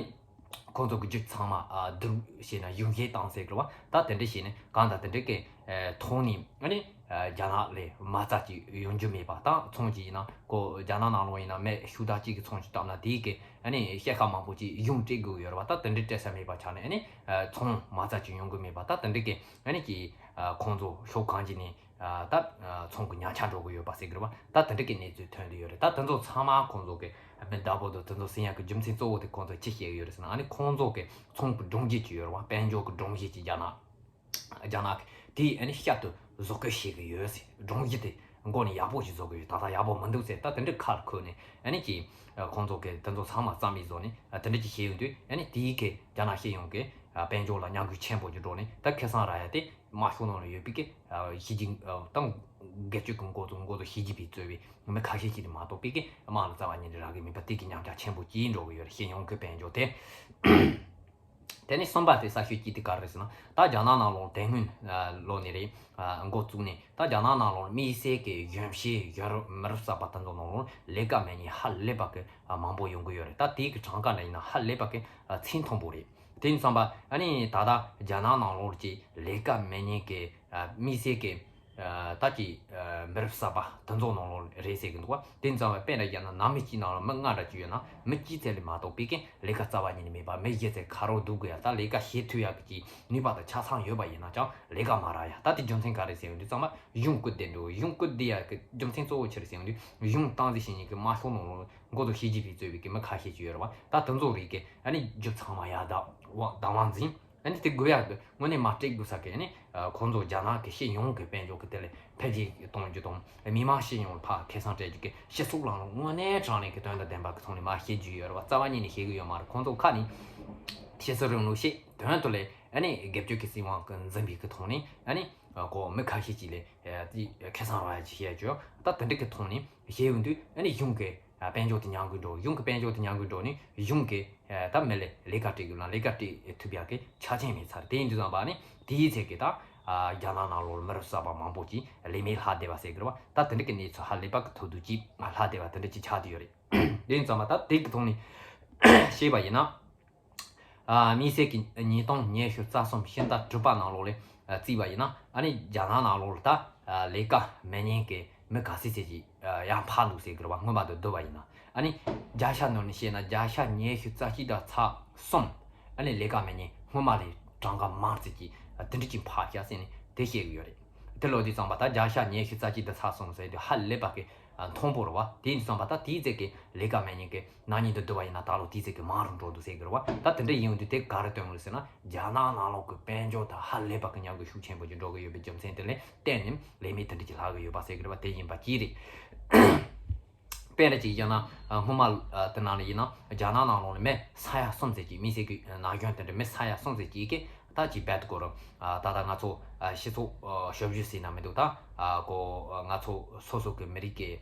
ཁོང་ཚོ་གི་རྒྱུད་ཚང་མ་ཨ་བསྡུ་རུབ་བྱས་ན། གཞུང་བཞེས་བཏང་ཟེར་གི་རེད་བ། ད་དེ་འདྲ་བྱས་ནས་གང་ལྟར་དེ་འདྲ་གི་ཨ་ཐོག་ནས་ཨ་ནི་ཨ་རྒྱ་ནག་ལ་མ་རྩ་ཅིག་ཡོང་རྒྱུ་མེད་པ། ད་ཚོང་ཅིག་ཡིན་ན་ཁོ་རྒྱ་ནག་ནང་ལོགས་ཡིན་ན་མི་ཤུག་དག་ཅིག་གི་ཚོང་ཅིག་བཏབ་ན་དེའི་གི་ཨ་ནི་ཤེལ་ཁ་མང་པོ་ཅིག་གཞུང་སྤྲད་དགོས་ཡོད་རེད་བ། ད་དེ་འདྲ་སྤྲད་ས་མེད་པ་ཆགས་ནས་ཨ་ནི་ཨ་ཚོང་མ་རྩ་ཅིག་ཡོང་གི་མེད་པ། ད་དེ་འདྲ་གི་ཨ་ནི་ཀྱི་ཨ་ཁོང་ཚོ་ཕྱོགས་གང་ཅིག་ནས་ཨ་ད་ཨ་ཚོང་གི་ཉམས་ཆག་འགྲོ་གི་ཡོད་པ་ཟེར་གི་རེད་བ། ད་དེ་འདྲ་གི་གནས་ཚུལ་ཐོན་བསྡད་ཡོད་རེད། ད་དེ་ཚོ་ཚང་མ་ཁོང་ཚོ་གི་ཨ་མི་བདག་པོ་དང་དེ་ཚོ་ཟིན་ཡག་གི་རྒྱུ་མཚན་གཙོ་བོ་དེ་ཁོང་ཚོ་ཅི་བཤད་ཡོད་རེད་ཟེར་ན། ཨ་ནི་ཁོང་ཚོ་གི་ཚོང་གི་སྒྲོམ་གཞི་ཅིག་ཡོད་རེད་བ། དཔལ་འབྱོར་གི་སྒྲོམ་གཞི་ཅིག་རྒྱ་ནག་རྒྱ་ནག་གི་དེ་ཨ་ནི་བསྐྱར་དུ་བཟོ་བཀོད་བྱེད་གི་ཡོད་ཟེར། སྒྲོམ་གཞི་དེ་མགོ་ནས་ཡག་པོ་ཞིག་བཟོ་གི་ཡོད། ད་ལྟ་ཡག་པོ་མི་འདུག་ཟེར། ད་དེ་འདྲ་ཁ་ལ་ཁུར་ནས་ཨ་ནི་ཀྱི་ཁོང་ཚོ་གི་དེ་ཚོ་ཚང་མ་རྩ་མེད་བཟོ་ནས་ཨ་དེ་འདྲ་ཅིག་བྱས་ཡོང་དུས། ཨ་ནི་དེའི་གི་རྒྱ་ནག་སྤྱི་ཡོངས་ཀྱི་ཨ་དཔལ་འབྱོར་ལ་ཉམས་རྒུད་ཆེན་པོ་ཅིག་འགྲོ་ནས། ད་ཁེ་བཟང་རག་ཡ་དེ་དམར་ཤོག་ནང་ལ་ཡོད་པའི་གི་ཨ་གཞི་རྒྱུ་ཨ་དང་སྒེར་གཅོད་ཀྱི་འགོ་ཚུགས་འགོ་ཚུགས་བྱས་རྗེས་པའི་གཙོས་པའི་མི་ཁ་ཤས་ཤིག་དེ་མ་གཏོགས་པའི་གི་དམངས་ལ་རྩ་བ་ཉིད་ནས་རག་གི་མེད་པ། དེ་གི་ཉམས་ཆག་ཆེན་པོ་ཅིག་འགྲོ་གི་ཡོད་རེད། སྤྱི་ཡོངས་ཀྱི་དཔལ་འབྱོར་དེ། དེ་ནས་གསུམ་པ་དེ་གསར་ཤོས་གཅིག་དེ་ག་རེ་རེད་ཟེར་ན། ད་རྒྱ་ནག་ནང་ལོགས་དེ་སྔོན་ཨ་ལོ་ནས་རེད། ཨ་འགོ་བཙུགས་ནས་ད་རྒྱ་ནག་ནང་ལོགས་དམིགས་བསལ་གྱི་གཞོན་སྐྱེས་ཡ་རབས་མི་རབས་གསར་པ་དེ་ཚོ་ནང་ལོགས་ལས་ཀ་མེད་མཁན་ཧ་ལས་པ་གི་ཨ་མང་པོ་ཡོང་གི་ཡོད་རེད། ད་དེའི་གི་གྲངས་ཀ་འདྲ་ཡིན་ན་ཧ་ལས་པ་གི་ཨ་ཚད་མཐོན་པོ་རེད། དེ་ཡིན་ཙམ་པ་ཨ་ནི་ད་ལྟ་རྒྱ་ནག་ནང་ལོགས་ཀྱི་ལས་ཀ་མེད་མཁན་གྱི་ཨ་དམིགས་བསལ་གྱི་ ད་ཀྱི་མི་རབས་གསར་པ་དེ་ཚོ་ནང་ལོགས་རེད་ཟེར་གི་འདུག་བ། དེ་ཙམ་པ་དཔེར་ན་བཞག་ན་ནང་མི་གཅིག་ནང་ལ་མི་ལྔ་འདྲ་ཅིག་ཡོད་ན་མི་གཅིག་ཙམ་ལས་མ་གཏོགས་པའི་གི་ལས་ཀ་རྩ་བ་ཉིད་ནས་མེད་པ། མི་བཞི་ཙམ་ཁ་རོག་སྡུག་དགོས་ཡ། ད་ལས་ཀ་བྱེད་ཐུབ་ཡ་གི་ནུས་པ་དང་ཆ་ཚང་ཡོད་པ་ཡིན་ན་ཀྱང་ལས་ཀ་མ་རག་ཡ། ད་དེ་རྒྱུ་མཚན་ག་རེ་ཟེར་ཡོང་དུས་ཙམ་པ་གཞུང་སྐུལ་འདེད་འགྲོ། གཞུང་སྐུལ་འདེད་ཡ་གི་རྒྱུ་མཚན་གཙོ་བོ་ཆི་རེད་ཟེར་ཡོང་དུས་གཞུང་སྟངས་འཛིན་བྱེད་མཁན་གི་དམར་ཤོག་ནང་ལོགས་འགོ་ཚུགས་ཞི་ཅིན་ཕིང་གཙོས་པའི་གི་མི་ཁ་ཤས་ཅིག་ཡོད་རེད་བ། ད་དེ་ཚོ་རིགས་གི་ཨ་ནི་རྒྱུ་ཚང་མ་ཡ་ད་བ་དང་བ་འཛིན། ཨ་ནི་དེ་དགོས་ཡ་གི་དངོས་གནས་མ་སྤྲད་དགོས་ས་གི་ཨ་ནི་ཁོང་ཚོ་རྒྱ་ནག་གི་སྤྱི་ཡོངས་ཀྱི་དཔལ་འབྱོར་གྱི་དེ་ལ་འཕེལ་རྒྱས་གཏོང་རྒྱུ་དང་མི་མང་སྤྱི་ཡོངས་ལ་ཕར་ཁེ་བཟང་སྤྲད་རྒྱུ་གི་སྤྱི་ཚོགས་ནང་ལ་དངོས་གནས་དྲང་གནས་ཀྱི་དོན་དང་ལྡན་པ་གི་ཐོག་ནས་མར་བཤད་རྒྱུ་ཡོད་རེད་བ། རྩ་བ་ཉིད་ནས་བཤད་གི་ཡོད་མ་རེད། ཁོང་ཚོ་ཁ་ནས་ཕྱི་སྲིད་རིང་ལུགས་བཤད། དོན་དུ་ལས་ཨ་ནི་སྒེར་གཅོད་ཀྱི་སྲིད་དབང་གི་འཛིན་པའི་གི་ཐོག་ནས་ཨ་ནི་ཁོ་མི་ཁ་ཤས་ཅིག་ལ་དེ་ཁེ་བཟང་རག་ཡ་ཅིག་བཤད་རྒྱུ། ད་དེ་འདྲ་གི་ཐོག་ནས་བཤད་ཡོང་དུས་ཨ་ནི་གཞུང་གི་དཔལ་འབྱོར་དེ་ཉམས་རྒུད་འགྲོ། གཞུང་གི་དཔལ་འབྱོར་དེ་ཉམས་རྒུད་འགྲོ་ནས་གཞུང་གི་ད་མི་ལ་ལས་ཀ་སྤྲད་དགོས་ན་ལས་ཀ་སྤྲད་ཐུབ་ཡག་གི་ཆ་རྐྱེན་མེད་ཚར། དེ་ཡིན་དུས་ཙམ་པ་ནི་དེའི་ཚད་ཀྱི་ད་རྒྱ་ནག་ནང་ལོགས་མི་རབས་གསར་པ་མང་པོ་ཅིག་ལས་མེད་ལྷག་བསྡད་པ་ཟེར་གི་རེད་བ། ད་དེ་འདྲ་གི་གནས་ཚུལ་ཧ་ལས་པ་གི་ཐོག་ཏུ་ཅིག་ལྷག་བསྡད་པ་དེ་འདྲ་ཅིག་ཆགས་བསྡད་ཡོད་རེད། དེ་ཡིན་ཙམ་པ་ད་དེ་གི་ཐོག་ནས་བཤད་པ་ཡིན་ན། ཨ། དམིགས་བསལ་གྱི་ཉིས་སྟོང་ཉི་ཤུ་རྩ་གསུམ་ཕྱི་ཟླ་དྲུག་པ་ནང་ལོགས་ལ་བརྩིས་པ་ཡིན་ན་ཨ་ནི་རྒྱ་ནག་ནང་ལོགས་ལ་ད་ལས་ཀ་མེད་མཁན་གྱི་མི་ག་ཚད་ཚད་ཅིག་ཡར་འཕར་འདུག་ཟེར་གི་རེད་བ། སྔོན་མ་དང་བསྡུར་བ་ཡིན་ན་ཨ་ནི་བརྒྱ་ཆ་ནང་ནས་བཤད་ན་བརྒྱ་ཆ་ཉི་ཤུ་རྩ་གཅིག་དང་ཚེག་གསུམ་ཨ་ནི་ལས་ཀ་མེད་མཁན་སྔོན་མ་ལས་གྲངས་ཀ་མང་ཙམ་ཅིག་དེ་འདྲ་ཅིག་འཕར་ཤག་ཟེར་ནས་དེ་བཤད་གི་ཡོད་རེད། དེ་ལོ་དུས་ཙམ་པ་ད་བརྒྱ་ཆ་ཉི་ཤུ་རྩ་གཅིག་དང་ཚེག་གསུམ་ཟེར་དུས་ཧ་ལས་པ་གི་མཐོན་པོ་རེད་བ། དེ་ཡིན་དུས་ཙམ་པ་ད་དེའི་ཚད་ཀྱི་ལས་ཀ་མེད་མཁན་གྱི་ན་ནིང་དང་བསྡུར་བ་ཡིན་ན་ད་ལོ་དེའི་ཚད་ཀྱི་མང་རུ་འགྲོ་འདུག་ཟེར་གི་རེད་བ། ད་དེ་འདྲ་ཡིན་དུས་དེ་ག་རེ་སྟོན་གི་རེད་ཟེར་ན་རྒྱ་ནག་ནང་ལོགས་ཀྱི་དཔལ་འབྱོར་དང་ཧ་ལས་པ་གི་ཉམས་རྒུད་ཤུགས་ཆེན་པོ་ཅིག་འགྲོ་གི་ཡོད་པའི་རྒྱུ་མཚན་དེ་ལ་བརྟེན་ནས་ལས་མེད་དེ་འདྲ་ཅིག་ལྷག་གི་ཡོད་པ་ཟེར་གི་རེད་བ། དེ་ཡིན་པ་གཅིག་རེད། དཔེར་ན་ཅིག་བཞག་ན་སྔོན་མ་དེ་ནང་ལ་ཡིན་ན་རྒྱ་ནག་ནང་ལོགས་ལ་མི་ས་ཡ་གསུམ་ཙམ་ཅིག་དམིགས་བསལ་གྱི་ན་གཞོན་དེ་འདྲ་མི་ས་ཡ་གསུམ་ཙམ་ཅིག་གིས་ད་ཅིག་རྦད་དེ་ཀོ་ར་ད་ལྟ་ང་ཚོ་སྤྱི་ཚོགས་ཞབས་ཞུ་ཟེར་ན་མི་འདུག་ད་ཀོ་ང་ཚོ་སོ་སོ་གི་མི་རིགས་ཀྱི་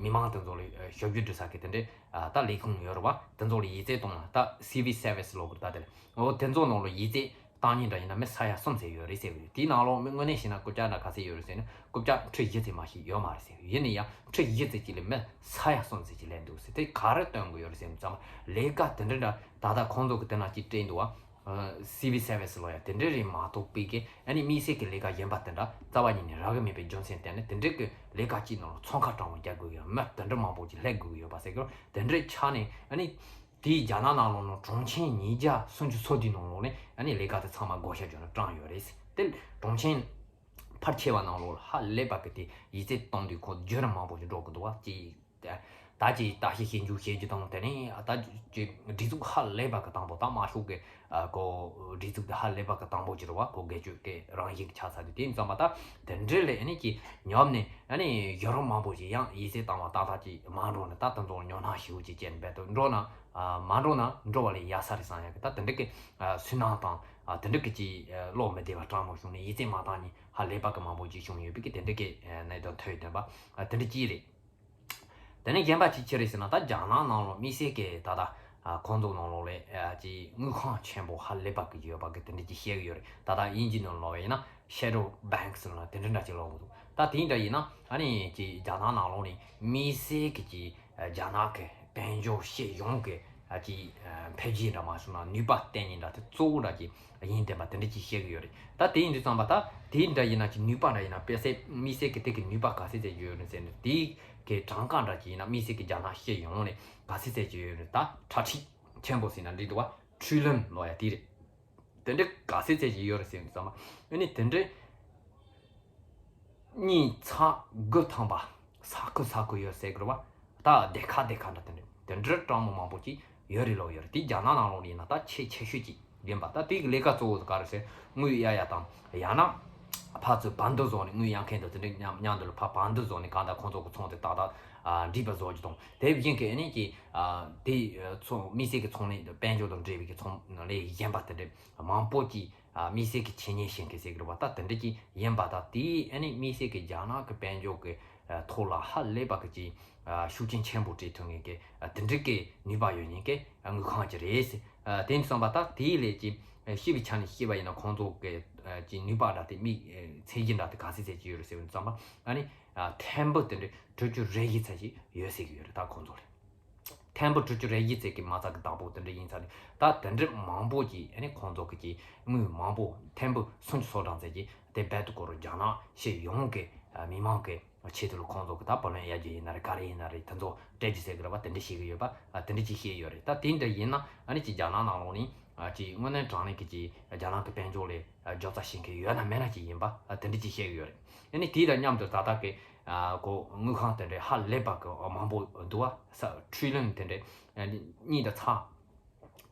མི་མང་དེ་ཚོ་ལ་ཞབས་ཞུ་སྒྲུབ་ས་གི་དེ་འདྲའི་ད་ལས་ཁུངས་ཡོད་རེད་བ། དེ་ཚོ་ལ་ཡིག་ཚད་གཏོང་ན་ད་civil service ལབ་དགོས་རེད། ད་དེ་ལ་འོ་དེ་ཚོ་ནང་ལ་ཡིག་ཚད་བཏང་མཁན་འདྲ་ཡིན་ན་མི་ས་ཡ་གསུམ་ཙམ་ཡོད་རེད་ཟེར་གི་ཡོད། དེའི་ནང་ལོགས་མི་དངོས་གནས་བཤད་ན་རྐུབ་བཀྱག་འདྲ་ག་ཚད་ཡོད་རེད་ཟེར་ན་རྐུབ་བཀྱག་ཁྲི་བཞི་ཙམ་མ་ཞིག་ཡོད་མ་རེད་ཟེར་གི་ཡོད། ཡིན་ན་ཡང་ཁྲི་བཞི་ཙམ་ཅིག་ལ་མི་ས་ཡ་གསུམ་ཙམ་ཅིག་སླེབས་འདུག་ཟེར། དེ་ག་རེ་སྟོན་གི་ཡོད་རེད་ཟེར་ན་ཙམ་ལས་ཀ་དེ་འདྲ་འདྲ་ད་ལྟ་ཁོང་ཚོ་གི་དེ་ན་ཅིག་སྤྲད་འདུག་བ། civil service ལོ་ཡ་དེ་འདྲ་རེད་མ་གཏོགས་པའི་གི་ཨ་ནི་དམིགས་བསལ་གྱི་ལས་ཀ་གཞན་པ་དེ་འདྲ་རྩ་བ་ཉིད་ནས་རག་གི་མེད་པའི་རྒྱུ་མཚན་བརྟེན་ནས་དེ་འདྲའི་གི་ལས་ཀ་གཅིག་ནང་ལ་ཚོང་ཁང་སྤྲང་བོ་རྒྱག་དགོས་ཡ་མི་དེ་འདྲ་མང་པོ་ཅིག་སླེབས་དགོས་ཀྱི་ཡོད་པ་ཟེར་གི་རེད། དེ་འདྲའི་ཆ་ནས་ཨ་ནི་དེའི་རྒྱ་ནག་ནང་ལོགས་ནང་གྲངས་ཆེན་ཉིས་བརྒྱ་སུམ་ཅུ་སོ་བདུན་ནང་ལོགས་ནས་ཨ་ནི་ལས་ཀ་དེ་ཚང་མ་བགོ་བཤའ་བརྒྱབ་ནས་སྤྲད་ཡོད་རེད། དེ་གྲངས་ཆེན་ཕལ་ཆེ་བ་ནང་ལོགས་ལ་ཧ་ལས་པ་གི་དེ་ཡིག་ཚད་གཏོང་དུས་ཁོ་བརྒྱུད་རིམ་མང་པོ་ཞིག་འགྲོ་གི་འདུག་བ། ཅིག་ད་ཅིག་བརྟག་ཞིབ་ཞིབ་འཇུག་བྱེད་རྒྱུ་དང་དེ་ནས་ད་ཅིག་སྒྲིག་འཛུགས་ཧ་ལས་པ་གི་དང་པོ་ད་དམར་ཤོག་གི་ཨ་ཁོ་སྒྲིག་འཛུགས་དེ་ཧ་ལས་པ་གི་དང་པོ་ཅིག་རེད་བ། ཁོ་སྒེར་གཅོད་ཀྱི་རང་བཞིན་གྱི་ཆགས་ཚར་དུས་དེ་ཡིན་ཙང་མ་ད་དེ་འདྲ་ལས་ཨ་ནི་ཅིག་ཉོབ་ནས་ཨ་ནི་གཞི་རིམ་མང་པོ་ཞིག་ཡང་ཡིག་ཚད་བཏང་བ་ཏག་ཏག་ཅིག་མ་འགྲོ་ན་ད་དེ་ཚོ་ཉོ་སྣང་ཞེ་པོ་ཅིག་བྱས་ནས་རྦད་དེ་འགྲོ་ན་ཨ་མ་འགྲོ་ན་འགྲོ་བ་ལས་ཡག་ས་རེད་བསམ་ཡག་གི་ད་དེ་འདྲ་གི་ཨ་སུན་སྣང་དང་ཨ་དེ་འདྲ་གི་ཅིག་ཨ་བློ་མི་བདེ་བ་སྤྲང་མོ་བྱུང་ནས་ཡིག་ཚད་མ་བཏང་ནས་ཧ་ལས་པ་གི་མང་པོ་ཅིག་བྱུང་ཡོད་པའི་གི་དེ་འདྲ་གི་ཨ་གནད་དོན་ཐོན་ཡོད་བསྡད་པ་ཨ་དེ་འདྲ་ཅིག་རེད། དེ་ནས་གཞན་པ་ཅིག་ཅི་རེད་ཟེར་ན་ད་རྒྱ་ནག་ནང་ལོགས་དམིགས་བསལ་གྱི་ད་ལྟ་ཨ་ཁོང་ཚོ་ནང་ལོགས་ལ་ཨ་ཅིག་དངུལ་ཁང་ཆེན་པོ་ཧ་ལས་པ་གི་ཡོད་པ་གི་དེ་འདྲ་ཅིག་བཤད་གི་ཡོད་རེད། ད་ལྟ་དབྱིན་ཇི་ནང་ལོགས་ཡིན་ན་shadow banks ལབ་ན་དེ་འདྲ་འདྲ་ཅིག་ལབ་གི་འདུག་ད་དེ་འདྲ་ཡིན་ན་ཨ་ནི་ཅིག་རྒྱ་ནག་ནང་ལོགས་ནས་དམིགས་བསལ་གྱི་ཅིག་རྒྱ་ནག་གི་དཔལ་འབྱོར་སྤྱི་ཡོངས་ཀྱི་ཨ་ཅིག་འཕེལ་རྒྱས་འདྲ་མ་བྱུང་ན་ནུས་པ་བརྟན་ནས་འདྲ་དེ་གཙོ་བོ་འདྲ་ཅིག་ཡིན་བསྡད་པ་དེ་འདྲ་ཅིག་བཤད་གི་ཡོད་རེད། ད་དེ་ཡིན་དུས་ཙམ་པ་ད་དེ་འདྲ་ཡིན་ན་ཅིག་ནུས་པ་འདྲ་ཡིན་ན་དཔེ་སྲིད་དམིགས་བསལ་གྱི་དེ་གི་ནུས་པ་ག་ཚད་ཚད་ཅིག་ཡོད་རེད་ཟེར་ན་དེ་གི་གྲངས་ཀ་འདྲ་ཅིག་ཡིན་ན་དམིགས་བསལ་གྱི་རྒྱ་ནག་སྤྱི་ཡོངས་ནས་ག་ཚད་ཚད་ཅིག་ཡོད་རེད། ད་ཁྲ་ཁྲིག་ཆེན་པོ་ཟེར་ན་འགྲིག་འདུག་བ། ཁྲི་ལོན་ལོ་ཡ་དེ་རེད། དེ་འདྲ་ག་ཚད་ཚད་ཅིག་ཡོད་རེད་ཟེར་དུས་ཙམ་པ་ཨ་ནི་དེ་འདྲ་གཉིས་ཚེག་དགུ་ཐམ་པ་ས་ཁུལ་ས་ཁུལ་ཡོད་ཟེར་གི་རེད་བ། ད་སྡེ་ཁག་སྡེ་ཁག་འདྲ་དེ་འདྲ་དེ་འདྲ་སྤྲང་མོ་མང་པོ་ཅིག་ཡོད་རེད་ལོ་ཡོད་རེད། དེ་རྒྱ་ནག་ནང་ལོགས་ཡིན་ན་ད་ཆེས་ཆེ་ཤོས་ཅིག་ཡིན་པ། ད་དེ་གི་ལས་ཀ་གཙོ་བོ་དེ་ག་རེ་ཟེར་དངུལ་གཡར་ཡ་དང་ཡང་ན་ཕར་ཚུར་བར་འདུམ་བཟོ་ནས་དངུལ་གཡར་མཁན་དང་དེ་འདྲ་མཉམ་མཉམ་དུ་ལ་ཕར་བར་འདུམ་བཟོ་ནས་གང་ལྟར་ཁོང་ཚོ་གི་ཚོང་དེ་ཏག་ཏག་ཨ་འགྲིག་པ་བཟོ་རྒྱུ་དང་དེ་བཞིན་གི་ཨ་ནི་ཀྱི་ཨ་དེ་ཚོང་དམིགས་བསལ་གྱི་ཚོང་ལས་དཔལ་འབྱོར་དང་འབྲེལ་བའི་གི་ཚོང་ལས་གཞན་པ་དེ་འདྲ་མང་པོ་ཅིག་ཨ་དམིགས་བསལ་གྱི་ཆེད་གཉེར་བྱེད་མཁན་ཟེར་གི་རེད་བ། ད་དེ་འདྲ་ཅིག་ཡིན་པ་དང་དེའི་ཨ་ནི་དམིགས་བསལ་གྱི་རྒྱ་ནག་གི་དཔལ་འབྱོར་གྱི་ཨ་ཐོག་ལ་ཧ་ལས་པ་གི་ཅིག་ཨ་ཤུགས་རྐྱེན་ཆེན་པོ་སྤྲད་ཐུབ་མཁན་གྱི་ཨ་དེ་འདྲ་གི་ནུས་པ་ཡོད་མཁན་གྱི་ཨ་དངུལ་ཁང་ཅིག་རེད་ཟེར། ཨ་དེ་ཡིན་དུས་ཙམ་པ་ད་དེའི་ལས་ཀྱི་ཨ་སྤྱི་པའི་ཆ་ནས་བཤད་པ་ཡིན་ན་ཁོང་ཚོ་གི་ཨ་ཅིག་ནུས་པ་འདྲ་དེ་དམིགས་ཨ་ཚད་གཞི་འདྲ་དེ་ག་ཚད་ཚད་ཅིག་ཡོད་རེད་ཟེར་བ་ཙམ་པ་ཨ་ནི་ཨ་ཐེར་འབུམ་དེ་འདྲ་དྲུག་ཅུ་རེ་བཞི་ཚད་ཅིག་ཡོད་ཟེར་གི་ཡོད་རེད། ད་ཁོང་ཚོ་ལ། ཐེམ་པོ་དྲུག་ཅུ་རེ་བཞི་ཙམ་གྱི་མ་རྩ་གི་བདག་པོ་དེ་འདྲ་ཡིན་ཙང་ནི། ད་དེ་འདྲ་མང་པོ་ཅིག་ཨ་ནི་ཁོང་ཚོ་གི་ཅིག་དངུལ་མང་པོ་ཐེམ་པོ་སུམ་ཅུ་སོ་གྲངས་ཙམ་ཅིག་དེ་རྦད་དེ་ཁོ་རང་རྒྱ་ནག་ཕྱི་ཡོངས་ཀྱི་མི་མང་གི་ཆེད་དུ་ལ་ཁོང་ཚོ་གི་ད་བུ་ལོན་གཡར་རྒྱུ་ཡིན་ན་རེད། ག་རེ་ཡིན་ན་རེད། དེ་ཚོ་སྤྲད་རྒྱུ་ཟེར་གི་རེད་པ། དེ་འདྲ་བཤད་གི་ཡོད་པ། ཨ། དེ་འདྲ་ཅིག་བཤད་ཡོད་རེད། ད་དེ་འདྲ་ཡིན་ན་ཨ་ནི་ཅིག་རྒྱ་ནག་ནང་ལོགས་ནས་ཨ་ཅིག་དངོས་གནས་དྲང་གནས་ཀྱི་ཅིག་རྒྱ་ནག་གི་དཔལ་འབྱོར་ལ་ཨ་འཇོག་རྩིས་བྱེད་མཁན་ཡོད་ན་མེད་ན་ཅིག་ཡིན་པ། ཨ། དེ་འདྲ་ཅིག་བཤད་གི་ཡོད་རེད། ཨ་ནི་དེ་དང་མཉམ་དུ་ད་ལྟ་གི་ཨ་ཁོ་དངུལ་ཁང་དེ་འདྲའི་ཧ་ལས་པ་གི་མང་པོ་འདུག་པ། ས་ཊི་རི་ལི་ཡོན་དེ་འདྲའི་ཨ་གཉིས་དང་ཚེག་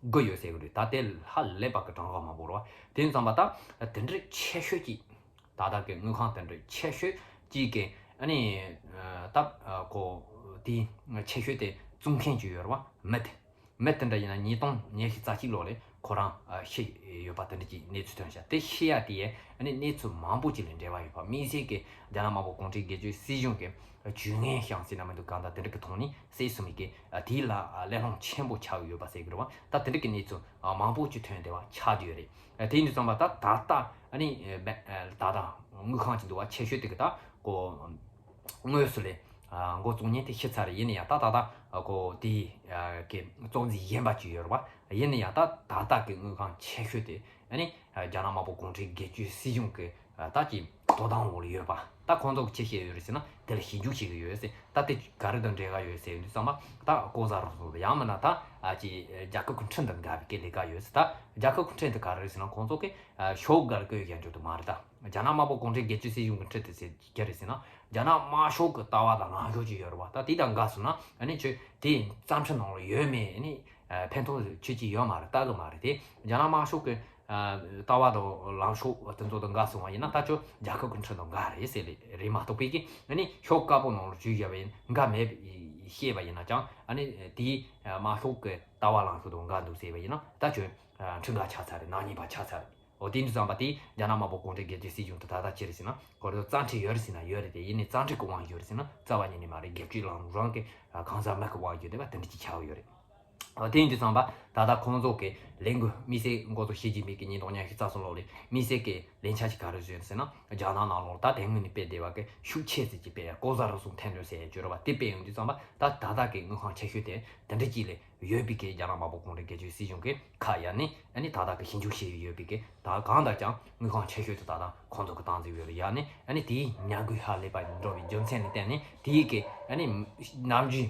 དགུ་ཡོད་ཟེར་གི་རེད། ད་དེ་ཧ་ལས་པ་གི་གྲངས་ཀ་མང་པོ་རེད་པ། དེ་ཙམ་པ་ད་དེ་འདྲའི་ཆེ་ཤོས་ཀྱི་ད་ལྟ་གི་དངུལ་ཁང་དེ་འདྲའི་ཆེ་ཤོས་ཀྱི་གི་ཨ་ནི་ད་ཁོ་དེའི་ཆེ་ཤོས་དེ་བཙུགས་མཁན་ཅིག་ཡོད་རེད་པ། མི་དེ་མི་དེ་འདྲ་ཡིན་ན་ཉིས་སྟོང་ཉི་ཤུ་རྩ་གཅིག་ལོ་ལ་ཁོ་རང་ཤི་ཡོད་པ་དེ་འདྲ་ཅིག་གནས་ཚུལ་ཐོན་ཤག་དེ་ཤི་ཡ་དེ་ཨ་ནི་གནས་ཚུལ་མང་པོ་ཅིག་ལ་འབྲེལ་བ་ཡོད་པ། དམིགས་བསལ་གྱི་རྒྱ་ནག་དམར་པོ་གུང་ཁྲན་སྒེར་གཅོད་སྲིད་གཞུང་གི་ཇུས་ངན་བཞག་ཟེར་ན་མི་འདུག་གང་ལྟར་དེ་འདྲ་གི་ཐོག་ནས་བསད་སོང་མི་གི་དེའི་ལ་ཀླད་སློང་ཆེན་པོ་ཆགས་ཡོད་པ་ཟེར་གི་རེད་པ། ད་དེ་འདྲ་གི་གནས་ཚུལ་མང་པོ་ཅིག་ཐོན་བསྡད་པ་ཆགས་བསྡད་ཡོད་རེད། དེ་ཡིན་དུས་ཙམ་པ་ད་ད་ལྟ་ཨ་ནི་ད་ལྟ་དངུལ་ཁང་ཅིག་འདུག་པ། ཆེ་ཤོས་དེ་གི་ད་ཁོ་དངོས་སུ་ལས་འགོ་བཙུགས་མཁན་དེ་ཤི་ཚར་རེད། ཡིན་ན་ཡང་ད་ད་ལྟ་ཁོ་དེའི་གི་གཙོ་འཛིན་གཞོན་པ་ཅིག་ཡོད་རེད་པ། ཡིན་ན་ཡང་ད་ད་ལྟ་གི་དངུལ་ཁང་ཆེ་ཤོས་དེ་ཨ་ནི་རྒྱ་ནག་དམར་པོ་གུང་ཁྲན་སྒེར་གཅོད་སྲིད་གཞུང་གི་ད་ཀྱི་དོ་དམ་འོག་ལ་ཡོད་པ། ད་ཁོང་ཚོ་གི་ཅི་བཤད་ཡོད་རེད་ཟེར་ན། དེ་ལ་ཞིབ་འཇུག་བྱེད་ཀྱི་ཡོད་ཟེར། ད་དེ་ག་རེ་དང་འབྲེལ་བ་ཡོད་ཟེར་དུས་ཙམ་པ་ད་ལྐོག་ཟ་རུལ་སུངས་དང་། ཡང་མིན་ན་ད་ཨ་ཅིག་རྒྱལ་ཁབ་ཀྱི་ཁྲིམས་དང་འགལ་བའི་གི་ལས་ཀ་ཡོད་ཟེར། ད་རྒྱལ་ཁབ་ཀྱི་ཁྲིམས་དེ་ག་རེ་རེད་ཟེར་ན། ཁོང་ཚོ་གི་ཨ་ཤོག་བུ་འགའ་རེ་བཀོད་ཡོད་རྒྱུ་དེ་མ་རེད། ད་རྒྱ་ནག་དམར་པོ་གུང་ཁྲན་སྒེར་གཅོད་སྲིད་གཞུང་གི་ཁྲིམས་དེ་ཟེར་གྱི་རེད་ཟེར་ན། རྒྱ་ནག་དམར་ཤོག་གི་ལྟ་བ་དང་ལངས་ཕྱོགས་ཅིག་ཡོད་རེད་པ། ད་དེ་དང་འགལ་སོང་ན་ཨ་ནི་ཁྱོད་དེ་རྩ་ཁྲིམས་ནང་ལ་ཡོད་མེད་ཨ་ནི་ཕན་ཐོགས་ཁྱོད་ཀྱིས་ཡོད་མ་རེད། ལྟ་གི་མ་རེད། དེ་རྒྱ་ནག་དམར་ཤོག་གི་ལྟ་བ་དང་ལངས་ཕྱོགས་དེ་ཚོ་དང་འགལ་སོང་བ་ཡིན་ན། ད་ཁྱོད་རྒྱལ་ཁབ་ཀྱི་ཁྲིམས་དང་འགལ་རེད་ཟེར་ལེ་རེད་མ་གཏོགས་པའི་གི་ཨ་ནི་ཤོག་བུ་དཀར་པོ་ནང་ལ་བྲིས་བཞག་པ་ཡིན། འགལ་མེད་པ་བཤད་པ་ཡིན་ན་ཀྱང་ཨ་ནི་དེའི་དམར་ཤོག་གི་ལྟ་བ་ལངས་ཕྱོགས་དང་འགལ་འདུག་ཟེར་བ་ཡིན་ན། ད་ཁྱོད་ཁྲིམས་འགལ་ཆགས་ཚར་རེད། ནག་ཉེས་པ་ཆགས་ཚར་རེད། འོ། དེ་འདྲ་བསམ་པ་དེ་རྒྱ་ནག་དམར་པོ་གུང་ཁྲན་སྒེར་གཅོད་སྲིད་གཞུང་དེ་ད་ལྟ་ཅི་རེད་ཟེར་ན། ཁོ་རང་རྩ་ཁྲིམས་ཡོད་རེད་ཟེར་ན་ཡོད་རེད། དེ་ཡིན་ནའི་རྩ་ཁྲིམས་ཀྱི་དབང་ཡོད་རེད་ཟེར་ན་རྩ་བ་ཉིད་ནས་མ་རེད། སྒེར་གཅོད་ལངས་རང་གི་གང་ཟག་མི་གི་དབང་ཡོད་བསྡད་པ་དེ་འདྲ་ཅིག་ཆགས་ཡོད་རེད། འོ། དེ་ཡིན་དུས་ཙམ་པ་ད་ལྟ་ཁོང་ཚོ་གི་ལས་འགུལ། དམིགས་བསལ་འགོ་གཙོ་ཞི་ཅིན་ཕིང་གིས་ཉིས་སྟོང་ཉི་ཤུ་རྩ་གསུམ་ལོ་ལ་དམིགས་བསལ་གྱི་ལས་འཆར་ཅིག་ག་རེ་བཟོས་ཟེར་ན། རྒྱ་ནག་ནང་ལོགས་ད་དེ་སྔོན་ནས་སྤེལ་བསྡད་པ་གི་ཤུགས་ཆེ་ཙམ་ཅིག་སྤེལ་ཡ། ལྐོག་ཟ་རུལ་སུངས་ཐེར་འདོན་ཟེར་ཡ་ཅིག་ཡོད་རེད་པ། དེ་སྤེལ་ཡོང་དུས་ཙམ་པ་ད་ད་ལྟ་གི་དངུལ་ཁང་ཆེ་ཤོས་དེ་དེ་འདྲ་ཅིག་ལ་ཡོད་པའི་གི་རྒྱ་ནག་དམར་པོ་གུང་ཁྲན་སྒེར་གཅོད་སྲིད་གཞུང་གི་ཁ་ཡ་ནས་ཨ་ནི་ད་ལྟ་གི་ཞིབ་འཇུག་བྱེད་ཡོད་པའི་གི། ད་གང་ལྟར་ཀྱང་དངུལ་ཁང་ཆེ་ཤོས་དེ་ད་ལྟ་ཁོང་ཚོ་གི་བཏང་རྩིས་ཡོད་རེད། ཡ་ནས་ཨ་ནི་དེའི་ཉམས་རྒུད་ཧ་ལས་པ་འགྲོ་བའི་རྒྱུ་མཚན་ལ་བརྟེན་ནས། དེའི་གི་ཨ་ནི་ནམ་རྒྱུན་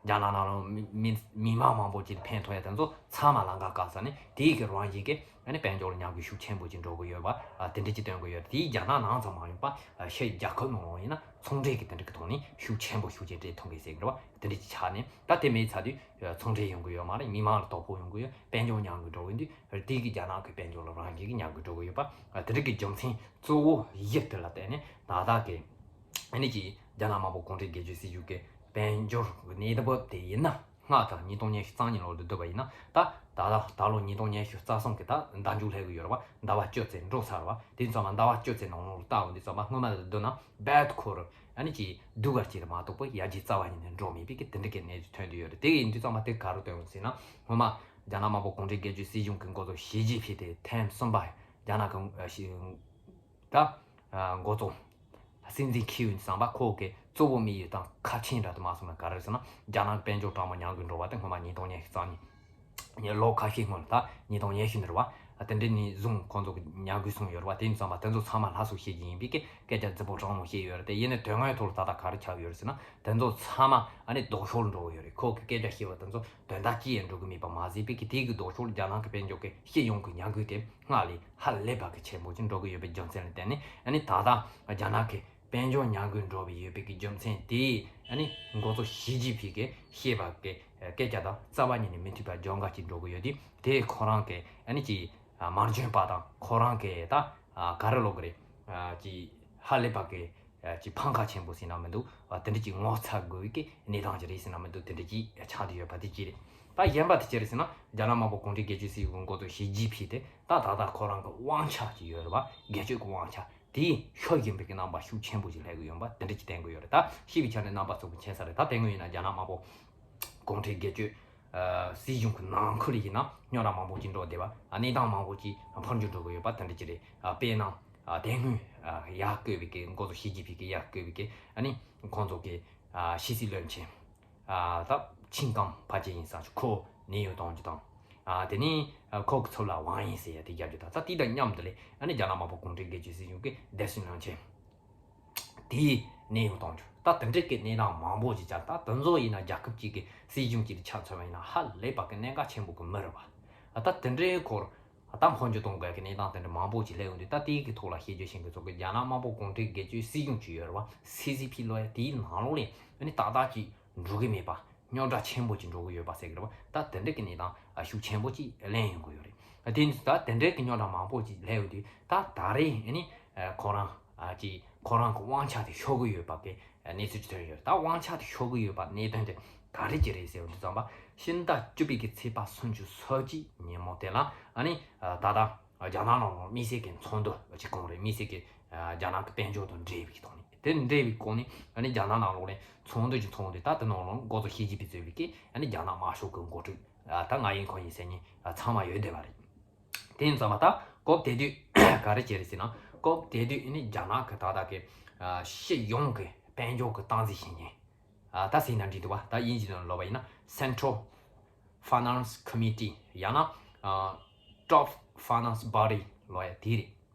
རྒྱ་ནག་ནང་ལ་མི་མི་མི་མང་མང་པོ་ཅིག་ལ་ཕན་ཐོགས་ཡ་དེ་ཚོ་ཚང་མ་ལམ་ཁ་བཀག་ཚར་ནས། དེའི་གི་རང་བཞིན་གི་ཨ་ནི་དཔལ་འབྱོར་ལ་ཉམས་རྒུད་ཤུགས་ཆེན་པོ་ཅིག་འགྲོ་གི་ཡོད་པ། ཨ། དེ་འདྲ་ཅིག་སྟོན་གི་ཡོད་རེད། དེའི་རྒྱ་ནག་ནང་ཙམ་མ་ཡིན་པ། ཨ། ཕྱི་རྒྱལ་ཁབ་ནང་ལོགས་ཡིན་ན་ཚོང་འབྲེལ་གྱི་དེ་འདྲ་གི་ཐོག་ནས་ཤུགས་ཆེན་པོ་ཤུགས་ཆེན་སྤྲད་ཐུབ་གི་ཟེར་གི་རེད་པ། དེ་འདྲ་ཅིག་ཆགས་ནས། ད་དེ་མེད་ཚར་དུས་ཚོང་འབྲེལ་ཡོང་གི་ཡོད་མ་རེད། མི་མང་ལ་དོ་ཕོག་ཡོང་གི་ཡོད། དཔལ་འབྱོར་ཉམས་རྒུད་འགྲོ་གི་འདུག། དེ་གི་རྒྱ་ནག་གི་དཔལ་འབྱོར་ལ་རང་བཞིན་གི་ཉམས་རྒུད་འགྲོ་གི་ཡོད་པ། ཨ། དེ་འདྲ་གི་རྒྱུ་མཚན་གཙོ་བོ་བཞི་དེ་ལ་བརྟེན་ནས་ད་ལྟ་གི་ཨ་ནི་ཅིག་རྒྱ་ནག་དམར་པོ་གུང་ཁྲན་སྒེར་གཅོད་སྲིད་གཞུང་གི་དཔལ་འབྱོར་གྱི་གནས་བབ་དེ་ཡིན་ན། སྔ་དང་ཉིས་སྟོང་ཉི་ཤུ་རྩ་གཉིས་ལོ་དུ་བསྡུར་བ་ཡིན་ན། ད་ད་ལྟ་ད་ལོ་ཉིས་སྟོང་ཉི་ཤུ་རྩ་གསུམ་གི་ད་ཟླ་མཇུག་སླེབས་ཀྱི་ཡོད་རེད་པ། ཟླ་བ་བཅུ་ཙམ་འགྲོ་ཚར་བ། དེ་ཙམ་ལ་ཟླ་བ་བཅུ་ཙམ་ནང་ལོགས་ལ་བལྟ་འོང་དུས་ཙམ་པ་སྔོན་མ་དང་བསྡུར་ན་རྦད་ཁོ་རང་ཨ་ནི་ཅིག་སྡུག་ག་ཅིག་རེད་མ་གཏོགས་པ་ཡར་རྒྱས་རྩ་བ་ཉིད་ནས་འགྲོ་མེད་པའི་གི་དེ་འདྲ་གི་གནས་ཚུལ་ཐོན་བསྡད་ཡོད་རེད། དེ་ཡིན་དུས་ཙམ་པ་དེ་ག་རེ་སྟོན་ཡོད་ཟེར་ན། སྔོན་མ་རྒྱ་ནག་དམར་པོ་གུང་ཁྲན་སྒེར་གཅོད་སྲིད་གཞུང་གི་འགོ་གཙོ་ཞི་ཅིན་ཕིང་དེ་ཐེངས་གསུམ་པ་རྒྱ་ནག་གི་ཨ་ཞི་ད་ཨ་འགོ་གཙོ་སྲིད་འཛིན་འཁྱེར་ཡོང་དུས་ཙམ་པ་ཁོ་གི་གཙོ་བོ་དམིགས་ཡུལ་དང་ཁ་ཆེམས་འདྲ་དུ་མ་སོང་ན་ག་རེ་ཟེར་ན། རྒྱ་ནག་དཔལ་འབྱོར་གྲངས་མང་ཉམས་རྒུད་འགྲོ་བ་དེ་སྔོན་མ་ཉིས་སྟོང་ཉི་ཤུ་རྩ་གཉིས་ལོ་ཁ་ཤས་སྔོན་ལ། ད་ཉིས་སྟོང་ཉི་ཤུ་ནི་རེད་པ། དེ་འདྲ་ནས་བཟུང་ཁོང་ཚོ་གི་ཉམས་རྒུད་སོང་ཡོད་རེད་པ། དེ་ཡིན་ཙམ་པ་དེ་ཚོ་ཚང་མ་སླར་གསོ་བྱེད་ཀྱི་ཡིན་པའི་གི་སྐད་ཆ་རྫིག་པོ་དྲང་མོ་བཤད་ཡོད་རེད། དེ་ཡིན་ནའི་དོན་དངོས་ཐོག་ལ་ད་ལྟ་ག་རེ་ཆགས་ཡོད་རེད་ཟེར་ན། དེ་ཚོ་ཚང་མ་ཨ་ནི་ལྡོག་ཕྱོགས་ལ་འགྲོ་གི་ཡོད་རེད། ཁོ་གི་སྐད་ཆ་བཤད་པ་དེ་ཚོ་དོན་དག་ཅི་ཡང་འགྲོ་གི་མེད་པ་མ་ཟད་པའི་གི་དེ་གི་ལྡོག་ཕྱོགས་ལ་རྒྱ་ནག་གི་དཔལ་འབྱོར་གི་སྤྱི་ཡོངས་ཀྱི་ཉམས་རྒུད་དེ་སྔར་ལས་ཧ་ལས་པ་གི་ཆེན་པོ་ཅིག་འགྲོ་གི་ཡོད་པའི་རྒྱུ་མཚན་ལ་བརྟེན་ནས། ཨ་ནི་ད་ལྟ་རྒྱ་ནག་གི་དཔལ་འབྱོར་ཉམས་རྒུད་འགྲོ་བའི་ཡོད་པའི་གི་རྒྱུ་མཚན་དེ་ཨ་ནི་འགོ་གཙོ་ཞི་ཅིན་ཕིང་གིས་བཤད་པ་གི་སྐད་ཆ་དང་རྩ་བ་ཉིད་ནས་མི་མཐུན་པ་ཅུང་ཟད་ཅིག་འགྲོ་གི་ཡོད་དུས། དེ་ཁོ་རང་གི་ཨ་ནི་ཅིག་མ་འཇོན་པ་དང་ཁོ་རང་གི་ད་ག་རེ་ལབ་དགོས་རེད། ཅིག་ཧ་ལས་པ་གི་ཅིག་ཕམ་ཁ་ཆེན་པོ་ཟེར་ན་མི་འདུག། དེ་འདྲ་ཅིག་ངོ་ཚ་དགོས་པའི་གི་གནས་སྟངས་ཅིག་རེད་ཟེར་ན་མི་འདུག། དེ་འདྲ་ཅིག་ཆགས་བསྡད་ཡོད་པ་དེ་གཅིག་རེད། ད་གཞན་པ་དེ་ཅི་རེད་ཟེར་ན། རྒྱ་ནག་དམར་པོ་གུང་ཁྲན་སྒེར་གཅོད་སྲིད་གཞུང་འགོ་གཙོ་ཞི་ཅིན་ཕིང་དེ་ད་ད་ལྟ་ཁོ་རང་གི་དབང་ཆ་ཅིག་ཡོད་རེད་པ། སྒེར་གཅོད་ཀྱི་དབང་ཆ། དེ་ཤོར་བཞིན་པའི་གི་རྣམ་པ་ཤུགས་ཆེན་པོ་ཞིག་སླེབས་ཀྱི་ཡོད་པ་དེ་འདྲ་ཅིག་བསྟན་གྱི་ཡོད་རེད། ད་ཤེས་པའི་ཆ་ནས་རྣམ་པ་ཚོ་གི་མཁྱེན་གསལ་རེད། ད་དེ་སྔོན་ཡིན་ན་རྒྱ་ནག་དམར་པོ་གུང་ཁྲན་སྒེར་གཅོད་ཨ་སྲིད་གཞུང་གི་ནང་ཁུལ་ཡིན་ན་རྙོག་དྲ་མང་པོ་ཅིག་འགྲོ་བསྡད་པ། ཨ་གནས་སྟངས་མང་པོ་ཅིག་འཕར་འགྱུར་འགྲོ་གི་ཡོད་པ་དེ་འདྲ་ཅིག་རེད། ཨ་དཔེར་ན་ཨ་དེ་སྔོན་ཨ་ཡར་བསྐོས་པའི་གི་འགོ་གཙོ་ཞི་ཅིན་ཕིང་གིས་ཡར་བསྐོས་པའི་གི་ཨ་ནི་ཁོང་ཚོ་གི་ཨ་ཕྱི་སྲིད་བློན་ཆེན། ཨ་ད་ཆིང་ཀང་ཕལ་ཆེར་ཡིན་ས་ཆུ་ཁོ་གནས་ཡུལ་གཏོང་རྒྱུ་དང་། ཨ་དེ་ནས་ཨ་ཁོ་གི་ཚབ་ལ་ཝང་ཡིན་ཟེར་ཡ་དེ་རྒྱག་རྒྱུ་དང་། ད་དེ་དང་མཉམ་དུ་ལས་ཨ་ནི་རྒྱ་ནག་དམར་པོ་གུང་ཁྲན་སྒེར་གཅོད་སྲིད་གཞུང་གི་སྡེ་སྲིད་བློན་ཆེན་དེའི་གནས་ཡུལ་གཏོང་རྒྱུ། ད་དེ་འདྲའི་གི་གནས་སྟངས་མང་པོ་ཞིག་ཅར། ད་དེ་ཚོ་ཡིན་ན་རྒྱལ་ཁབ་ཅིག་གི་སྲིད་གཞུང་ཅིག་ལ་ཆ་མཚོན་པ་ཡིན་ན་ཧ་ལས་པ་གི་གནད་འགག་ཆེན་པོ་གི་མི་རེད་པ། ཨ་ད་དེ་འདྲའི་སྐོར་ད་འཕོ་འགྱུར་གཏོང་དགོས་ཀྱི་གནས་སྟངས་དེ་འདྲ་མང་པོ་ཅིག་སླེབས་ཡོང་དུས། ད་དེའི་གི་ཐོག་ལ་བཤད་རྒྱུ་བྱེད་མཁན་ཚོ་གི་རྒྱ་ནག་དམར་པོ་གུང་ཁྲན་སྒེར་གཅོད་སྲིད་གཞུང་ཅིག་ཡོད་རེད་བ། སི་སི་པི་ལབ་ཡ་དེའི་ནང་ལོགས་ནས་ཨ་ནི་ཏག་ཏག་ཅིག་འགྲོ་གི་མེད་པ། རྙོག་དྲ་ཆེན་པོ་ཅིག་འགྲོ་གི་ཡོད་པ་ཟེར་གི་རེད་བ། ད་དེ་འདྲ་གི་གནས་སྟངས་ཨ་ཤུགས་ཆེན་པོ་ཅིག་གླེང་ཡོང་གི་ཡོད་རེད། ཨ་དེ་ནི་ད་དེ་འདྲ་གི་རྙོག་དྲ་མང་པོ་ཅིག་སླེབས་ཡོང་དུས། ད་ད་རེས་ཨ་ནི་ཨ་ཁོ་རང་ཨ་ཅིག་ཁོ་རང་གི་དབང་ཆ་དེ་ཤོར་གི་ཡོད་པ་གི་གནས་ཚུལ་ཅིག་ཐོན་ཡོད། ད་དབང་ཆ་དེ་ཤོར་གི་ཡོད་པ་གནད་དོན་དེ་ག་རེ་ཅིག་རེད་ཟེར་བ་དུས་ཙམ་པ། ཕྱི་ཟླ་བཅུ་པའི་གི་ཚེས་པ་སུམ་ཅུ་སོ་གཅིག་ཉིན་མོ་དེ་ལ་ཨ་ནི་ཨ་ད་ལྟ་རྒྱ་ནག་ནང་ལ་དམིགས་བསལ་གྱི་ཚོགས་འདུ་ཅིག་གོང་རེད། དམིགས་བསལ་གྱི་ཨ་རྒྱ་ནག་གི་དཔལ་འབྱོར་དང་འབྲེལ་བའི་ཐོག་ནས། དེ་འབྲེལ་བའི་སྐོར་ནས་ཨ་ནི་རྒྱ་ནག་ནང་ལོགས་ནས་ཚོགས་འདུ་ཅིག་ཚོགས་ཏེ། ད་དེ་ནང་ལོགས་འགོ་གཙོ་ཞི་ཅིན་ཕིང་གཙོས་པའི་གི་ཨ་ནི་རྒྱ་ནག་དམར་ཤོག་གི་འགོ་ཁྲིད་ཨ་ད་ང་ཡིན་ཁོ་ཡིན་ཟེར་མཁན་ཨ་ཚང་མ་ཡོད་བསྡད་པ་རེད། དེ་ཡིན་ཙང་མ་ད་སྐབས་དེ་དུས་ག་རེ་བྱས་རེད་ཟེར་ན། སྐབས་དེ་དུས་ཨ་ནི་རྒྱ་ནག་གི་ད་ལྟ་གི་ཨ་སྤྱི་ཡོངས་ཀྱི་དཔལ་འབྱོར་གྱི་སྟངས་འཛིན་བྱེད་མཁན། ཨ་ད་ཟེར་ན་འགྲིག་འདུག་བ། ད་དབྱིན་ཇི་ནང་ལབ་པ་ཡིན་ན་Central Finance Committee ཡང་ན་ཨ་Top Finance Body ལབ་ཡ་དེ་རེད།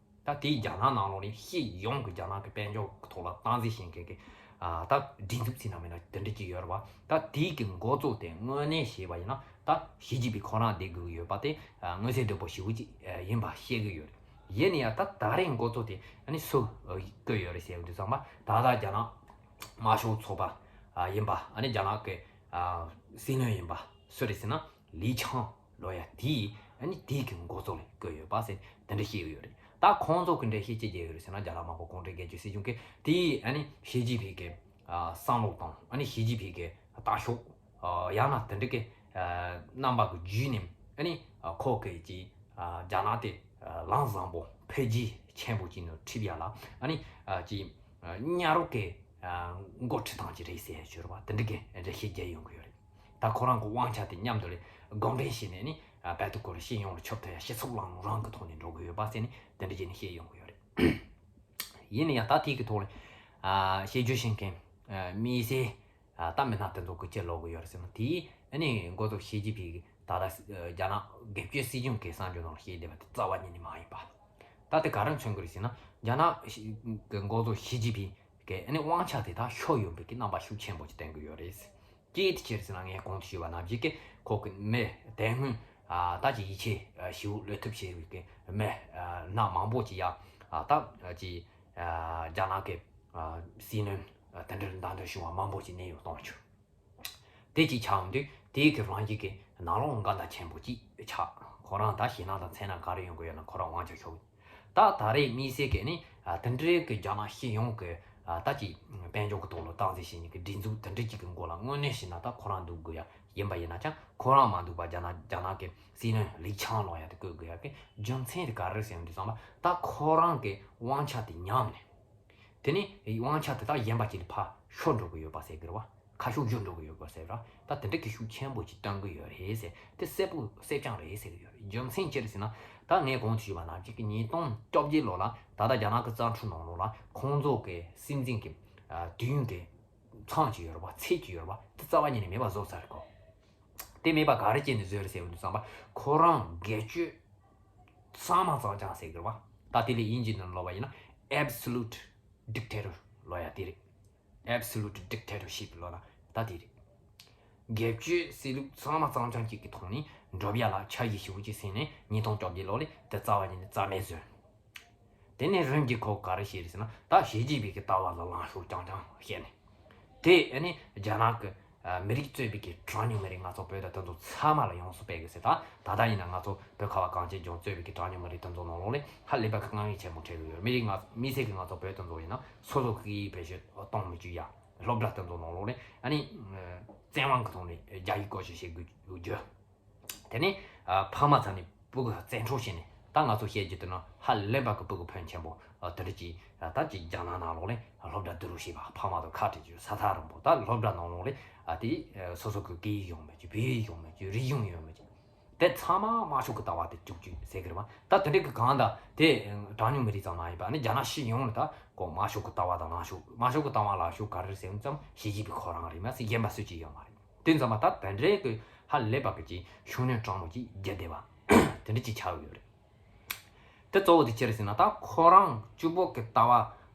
ད་དེའི་རྒྱ་ནག་ནང་ལོགས་ནས་སྤྱི་ཡོངས་ཀྱི་རྒྱ་ནག་གི་དཔལ་འབྱོར་གྱི་ཐོག་ལ་སྟངས་འཛིན་བྱེད་མཁན་གྱི་ཨ་ད་སྒྲིག་འཛུགས་ཟེར་ན་མིན་ན་དེ་འདྲ་ཅིག་ཡོད་རེད་བ། ད་དེའི་གི་འགོ་གཙོ་དེ་དངོས་གནས་བྱས་པ་ཡིན་ན་ད་ཞི་ཅིན་ཕིང་ཁོ་རང་བསྡད་དགོས་ཀྱི་ཡོད་པ་དེ་ཨ་མངོན་གསལ་དོད་པོ་ཞེ་པོ་ཅིག་ཨ་ཡིན་པ་ཤེས་ཀྱི་ཡོད་རེད། ཡིན་ན་ཡང་ད་ད་རེས་འགོ་གཙོ་དེ་ཨ་ནི་སུ་ཨ་བསྐོས་ཡོད་རེད་ཟེར་བ་དུས་ཙམ་པ། ད་ལྟ་རྒྱ་ནག་དམར་ཤོག་ཚོགས་པ་ཨ་ཡིན་པ། ཨ་ནི་རྒྱ་ནག་གི་ཨ་སྲིད་བློན་ཡིན་པ་སུ་རེད་ཟེར་ན། ལི་ཆང་ལབ་ཡ་དེས་ཨ་ནི་དེའི་གི་འགོ་གཙོ་ལ་བསྐོས་ཡོད་པ་ཟེར་དེ་འདྲ་བཤད་ཀྱི་ཡོད་རེད། ད་ཁོང་ཚོ་གི་འགྲེལ་བཤད་ཅི་བརྒྱབ་ཡོད་རེད་ཟེར་ན། རྒྱ་ནག་དམར་པོ་གུང་ཁྲན་སྒེར་གཅོད་སྲིད་གཞུང་གིས་དེའི་ཨ་ནི་ཞི་ཅིན་ཕིང་གི་ཨ་བསམ་བློ་དང་། ཨ་ནི་ཞི་ཅིན་ཕིང་གི་ལྟ་ཕྱོགས་ཨ་ཡང་ན་དེ་འདྲ་གི་ཨ་རྣམ་པ་གི་བརྒྱུད་ནས་ཨ་ནི་ཨ་ཁོ་གི་ཅིག་ཨ་རྒྱ་ནག་དེ་ཨ་ལམ་བཟང་པོ་འཕེལ་རྒྱས་ཆེན་པོ་ཅིག་ནང་ཁྲིད་ཡ་ལ་ཨ་ནི་ཨ་ཅིག་ཨ་གཉའ་རོགས་ཀྱི་ཨ་འགོ་ཁྲིད་སྟངས་ཅིག་རེད་ཟེར་ཡ་ཅིག་ཡོད་རེད་བ། དེ་འདྲ་གི་འགྲེལ་བཤད་བརྒྱབ་ཡོང་གི་ཡོད་རེད། ད་ཁོ་རང་གི་དབང་ཆ་དེ་མཉམ་དུ་ལ་དགོངས་འགྲེལ་བྱས་ནས་ནི་ཨ་བལ་ཏུ་སྐོར་སྤྱི་ཡོངས་ལ་ཁྱབ་ཐུབ་ཡ་སྤྱི་ཚོགས་ལམ་ལུགས་རང་གི་ཐོག་ནས་འགྲོ་གི་ཡོད་པ་ཟེར་ནས་དེ་འདྲ་བྱས་ནས་བཤད་ཡོང་གི་ཡོད་རེད། ཡིན་ན་ཡང་ད་དེ་གི་ཐོག་ལ་ཨ་བཤད་རྒྱུ་བྱེད་མཁན་ཨ་དམིགས་བསལ་ཨ་ད་མི་སྣ་དེ་ཚོ་གི་ཅི་ལབ་གི་ཡོད་རེད་ཟེར་ན། དེ་ཨ་ནི་འགོ་གཙོ་ཞི་ཅིན་ཕིང་གིས་ད་ལྟ་ཨ་རྒྱ་ནག་སྒེར་གཅོད་སྲིད་གཞུང་གི་གསར་འགྱུར་ནང་ལ་བཤད་བསྡད་པ་དེ་རྩ་བ་ཉིད་ནས་མ་ཡིན་པ། ད་དེ་ག་རེ་མཚོན་གི་རེད་ཟེར་ན། རྒྱ་ནག་གི་འགོ་གཙོ་ཞི་ཅིན་ཕིང་གི་ཨ་ནི་དབང་ཆ་དེ་དག་ཤོར་ཡོད་པའི་གི་རྣམ་པ་ཤུགས་ཆེན་པོ་ཅིག་བསྟན་གི་ཡོད་རེད། ཅི་ཡིན་ཟེར་ན། ངས་གོང་དུ་ཞུས་པ་ནང་བཞིན་གི་ཁོ་གི་མི་དེ་སྔོན་ཨ་ད་ཅིག་ཡིད་ཆེས་ཨ་ཞེ་པོ་ལོས་ཐུབ་བྱས་པའི་གི་མི་ཨ་སྣ་མང་པོ་ཅིག་ཡ་ཨ་ད་ཅིག་ཨ་རྒྱ་ནག་གི་ཨ་སྲིད་བློན་ཨ་དེ་འདྲར་མདའ་འདོན་བྱུང་བ་མང་པོ་ཅིག་གནས་དབྱུང་བཏང་བྱུང་། དེ་ཅིག་ཆགས་ཡོང་དུས་དེའི་གི་རང་བཞིན་གི་ནང་ལོགས་འགལ་ཟླ་ཆེན་པོ་ཅིག་ཆགས། ཁོ་རང་ད་ཞེད་སྣང་དང་འཚེར་སྣང་ག་རེ་ཡོང་གི་ཡོད་ན། ཁོ་རང་དབང་ཆ་ཤོར། ད་ད་རེས་དམིགས་བསལ་གྱི་ནི་ཨ་དེ་འདྲའི་གི་རྒྱ་ནག་སྤྱི་ཡོངས་ཀྱི་ཨ་ད་ཅིག་དཔལ་འབྱོར་གྱི་ཐོག་ལ་སྟངས་འཛིན་བྱེད་མཁན་གྱི་སྒྲིག་འཛུགས་དེ་འདྲ་ཅིག་གི་མགོ་ལ་དངོས་གནས་བྱས་ན་ད་ཁོ་རང་འདུག་དགོས་ཡ་ཡིན་པ་ཡིན་ན་ཅང་། ཁོ་རང་མ་འདུག་པ་རྒྱ་ནག་རྒྱ་ནག་གི་སྲིད་བློན་ལི་ཆང་ལབ་ཡ་དེ་བསྐོ་དགོས་ཡ་གི་རྒྱུ་མཚན་དེ་ག་རེ་ཟེར་ཡོང་དུས་ཙམ་པ། ད་ཁོ་རང་གི་དབང་ཆ་དེ་ཉམས་ནས། དེ་ནས་དབང་ཆ་དེ་དག་གཞན་པ་ཅིག་ལ་ཕར་ཤོར་འགྲོ་གི་ཡོད་པ་ཟེར་གི་རེད་བ། ཁ་ཤོར་བསྒྱུར་འགྲོ་གི་ཡོད་པ་ཟེར་བ། ད་དེ་འདྲ་གི་ཤུགས་ཆེན་པོ་ཅིག་བཏོན་གི་ཡོད་རེད་ཟེར། དེ་གསལ་པོ་གསལ་རྐྱང་རེད་ཟེར་གི་ཡོད་རེད། རྒྱུ་མཚན་ཅི་རེད་ཟེར་ན། ད་ངས་གོང་དུ་ཞུས་པ་ནང་བཞིན་གི་ཉིས་སྟོང་བཅོ་བརྒྱད་ལོ་ལ་ད་ལྟ་རྒྱ་ནག་གི་བཙན་འཕྲོག་ནང་ལོགས་ལ་ཁོང་ཚོ་གི་སྲིད་འཛིན་གི་ཨ་དུས་ཡུན་གི་མཚམས་ཅིག་ཡོད་རེད་བ། ཚད་ཅིག་ཡོད་རེད་བ། དེ་རྩ་བ་ཉིད་ནས་མེད་པ་བཟོས་ཚར་གོ། དེ་མེད་པ་ག་རེ་བྱས་ནས་བཟོས་རེད་ཟེར་བ་དུས་ཙམ་པ། ཁོ་རང་སྒེར་གཅོད་གཙང་མ་གཙང་རྐྱང་ཟེར་གི་རེད་བ། ད་དེ་ལས་དབྱིན་ཇི་ནང་ལབ་པ་ཡིན་ན་absolute dictator ལབ་ཡ་དེ་རེད། Absolute dictatorship ལབ་ན་ད་དེ་རེད། སྒེར་གཅོད་སྲིད་ལུགས་གཙང་མ་གཙང་རྐྱང་གཅིག་གི་ཐོག་ནས་འགྲོ་ཡ་ལ་འཆར་གཞི་ཞེ་པོ་ཅིག་བཟུང་ནས་ཉིས་སྟོང་བཅོ་བརྒྱད་ལོ་ལ་དེ་རྩ་བ་ཉིད་ནས་རྩ་མེད་བཟོས། དེ་ནས་རིམ་གྱིས་ཁོ་ག་རེ་བྱས་རེད་ཟེར་ན། ད་ཞི་ཅིན་ཕིང་གི་ལྟ་བ་ལ་ལངས་ཕྱོགས་རྐྱང་རྐྱང་བཤད་ནས། དེ་ཨ་ནི་རྒྱ་ནག་གི་ཨ་མི་རིགས་གཙོས་པའི་གི་གྲངས་ཉུང་མི་རིགས་ང་ཚོ་བོད་དང་དེ་ཚོ་ཚང་མ་ལ་ཡོངས་སུ་སྤེལ་གི་ཟེར། ད་ད་ལྟ་ཡིན་ན་ང་ཚོ་བོད་ཁ་བ་གངས་ཅན་ལྗོངས་གཙོས་པའི་གི་གྲངས་ཉུང་མི་རིགས་དེ་ཚོ་ནང་ལོགས་ལ་ཧ་ལས་པ་གི་དཀའ་ངལ་ཆེན་པོ་འཕྲད་གི་ཡོད། མི་རིགས་ང་དམིགས་བསལ་གི་ང་ཚོ་བོད་དེ་ཚོ་ཡིན་ན་སོ་སོ་གི་བེད་སྤྱོད་གཏོང་མི་བཅུག་ཡ། སློབ་གྲྭ་དེ་ཚོ་ནང་ལོགས་ལ་ཨ་ནི་བཙན་དབང་གི་ཐོག་ནས་རྒྱ་ཡིག་སྐོར་ཞིག་བྱེད་དགོས་རྒྱུ། དེ་ནས་ཨ་ཕ་མ་ཚང་ནས་སྤུ་གུ་བཙན་འཕྲོག་བྱས་ནས། ད་ང་ཚོ་བཤད་རྒྱུ་དེ་ནི་ཧ་ལས་པ་གི་སྤུ་གུ་ཕོན་ཆེན་པོ་ཨ་དེ་འདྲ་ཅིག་ཨ་ད་ཅིག་རྒྱ་ནག་ནང་ལོགས་ལ་སློབ་གྲྭ་བསྡུ་རུབ་བྱས་པ། ཕ་མ་དང་ཁ་བྲལ་རྒྱུ་ས་ཐག་རིང་པོ། ད་སློབ་གྲྭ་ནང་ལོགས་ལ་ཨ་དེ་ཨ་སོ་སོ་གི་སྐད་ཡིག་ཡོང་མེད་རྒྱུ། བོད་ཡིག་ཡོང་མེད་རྒྱུ། རིག་གཞུང་ཡོང་མེད་རྒྱུ། དེ་ཚང་མ་དམར་ཤོག་གི་ལྟ་བ་དེ་བཅུག་རྒྱུ་ཟེར་གི་རེད་བ། ད་དེ་འདྲ་གི་གང་ལྟར་དེ་གྲངས་ཉུང་མི་རིགས་ཙམ་མ་ཡིན་པ་ནི་རྒྱ་ནག་སྤྱི་ཡོངས་ལ་ད་ཁོ་དམར་ཤོག་གི་ལྟ་བ་དང་ལངས་ཕྱོགས། དམར་ཤོག་གི་ལྟ་བ་ལངས་ཕྱོགས་ག་རེ་རེད་ཟེར་ཙམ་ཞི་ཅིན་ཕིང་ཁོ་རང་རེད། མ་ཟད་གཞན་པ་སུ་གཅིག་ཡོད་མ་རེད། དེ་ཙམ་པ་ད་དེ་འདྲའི་གི་ཧ་ལས་པ་གི་ཅིག་ཤུགས་སྣོན་དྲང་མོ་ཅིག་རྒྱག་བསྡད་པ་དེ་འདྲ་ཅིག་ཆགས་ཡོད་རེད། དེ་གཙོ་བོ་དེ་ཅི་རེད་ཟེར་ན། ད་ཁོ་རང་གཅིག་པོ་གི་ལྟ་བ་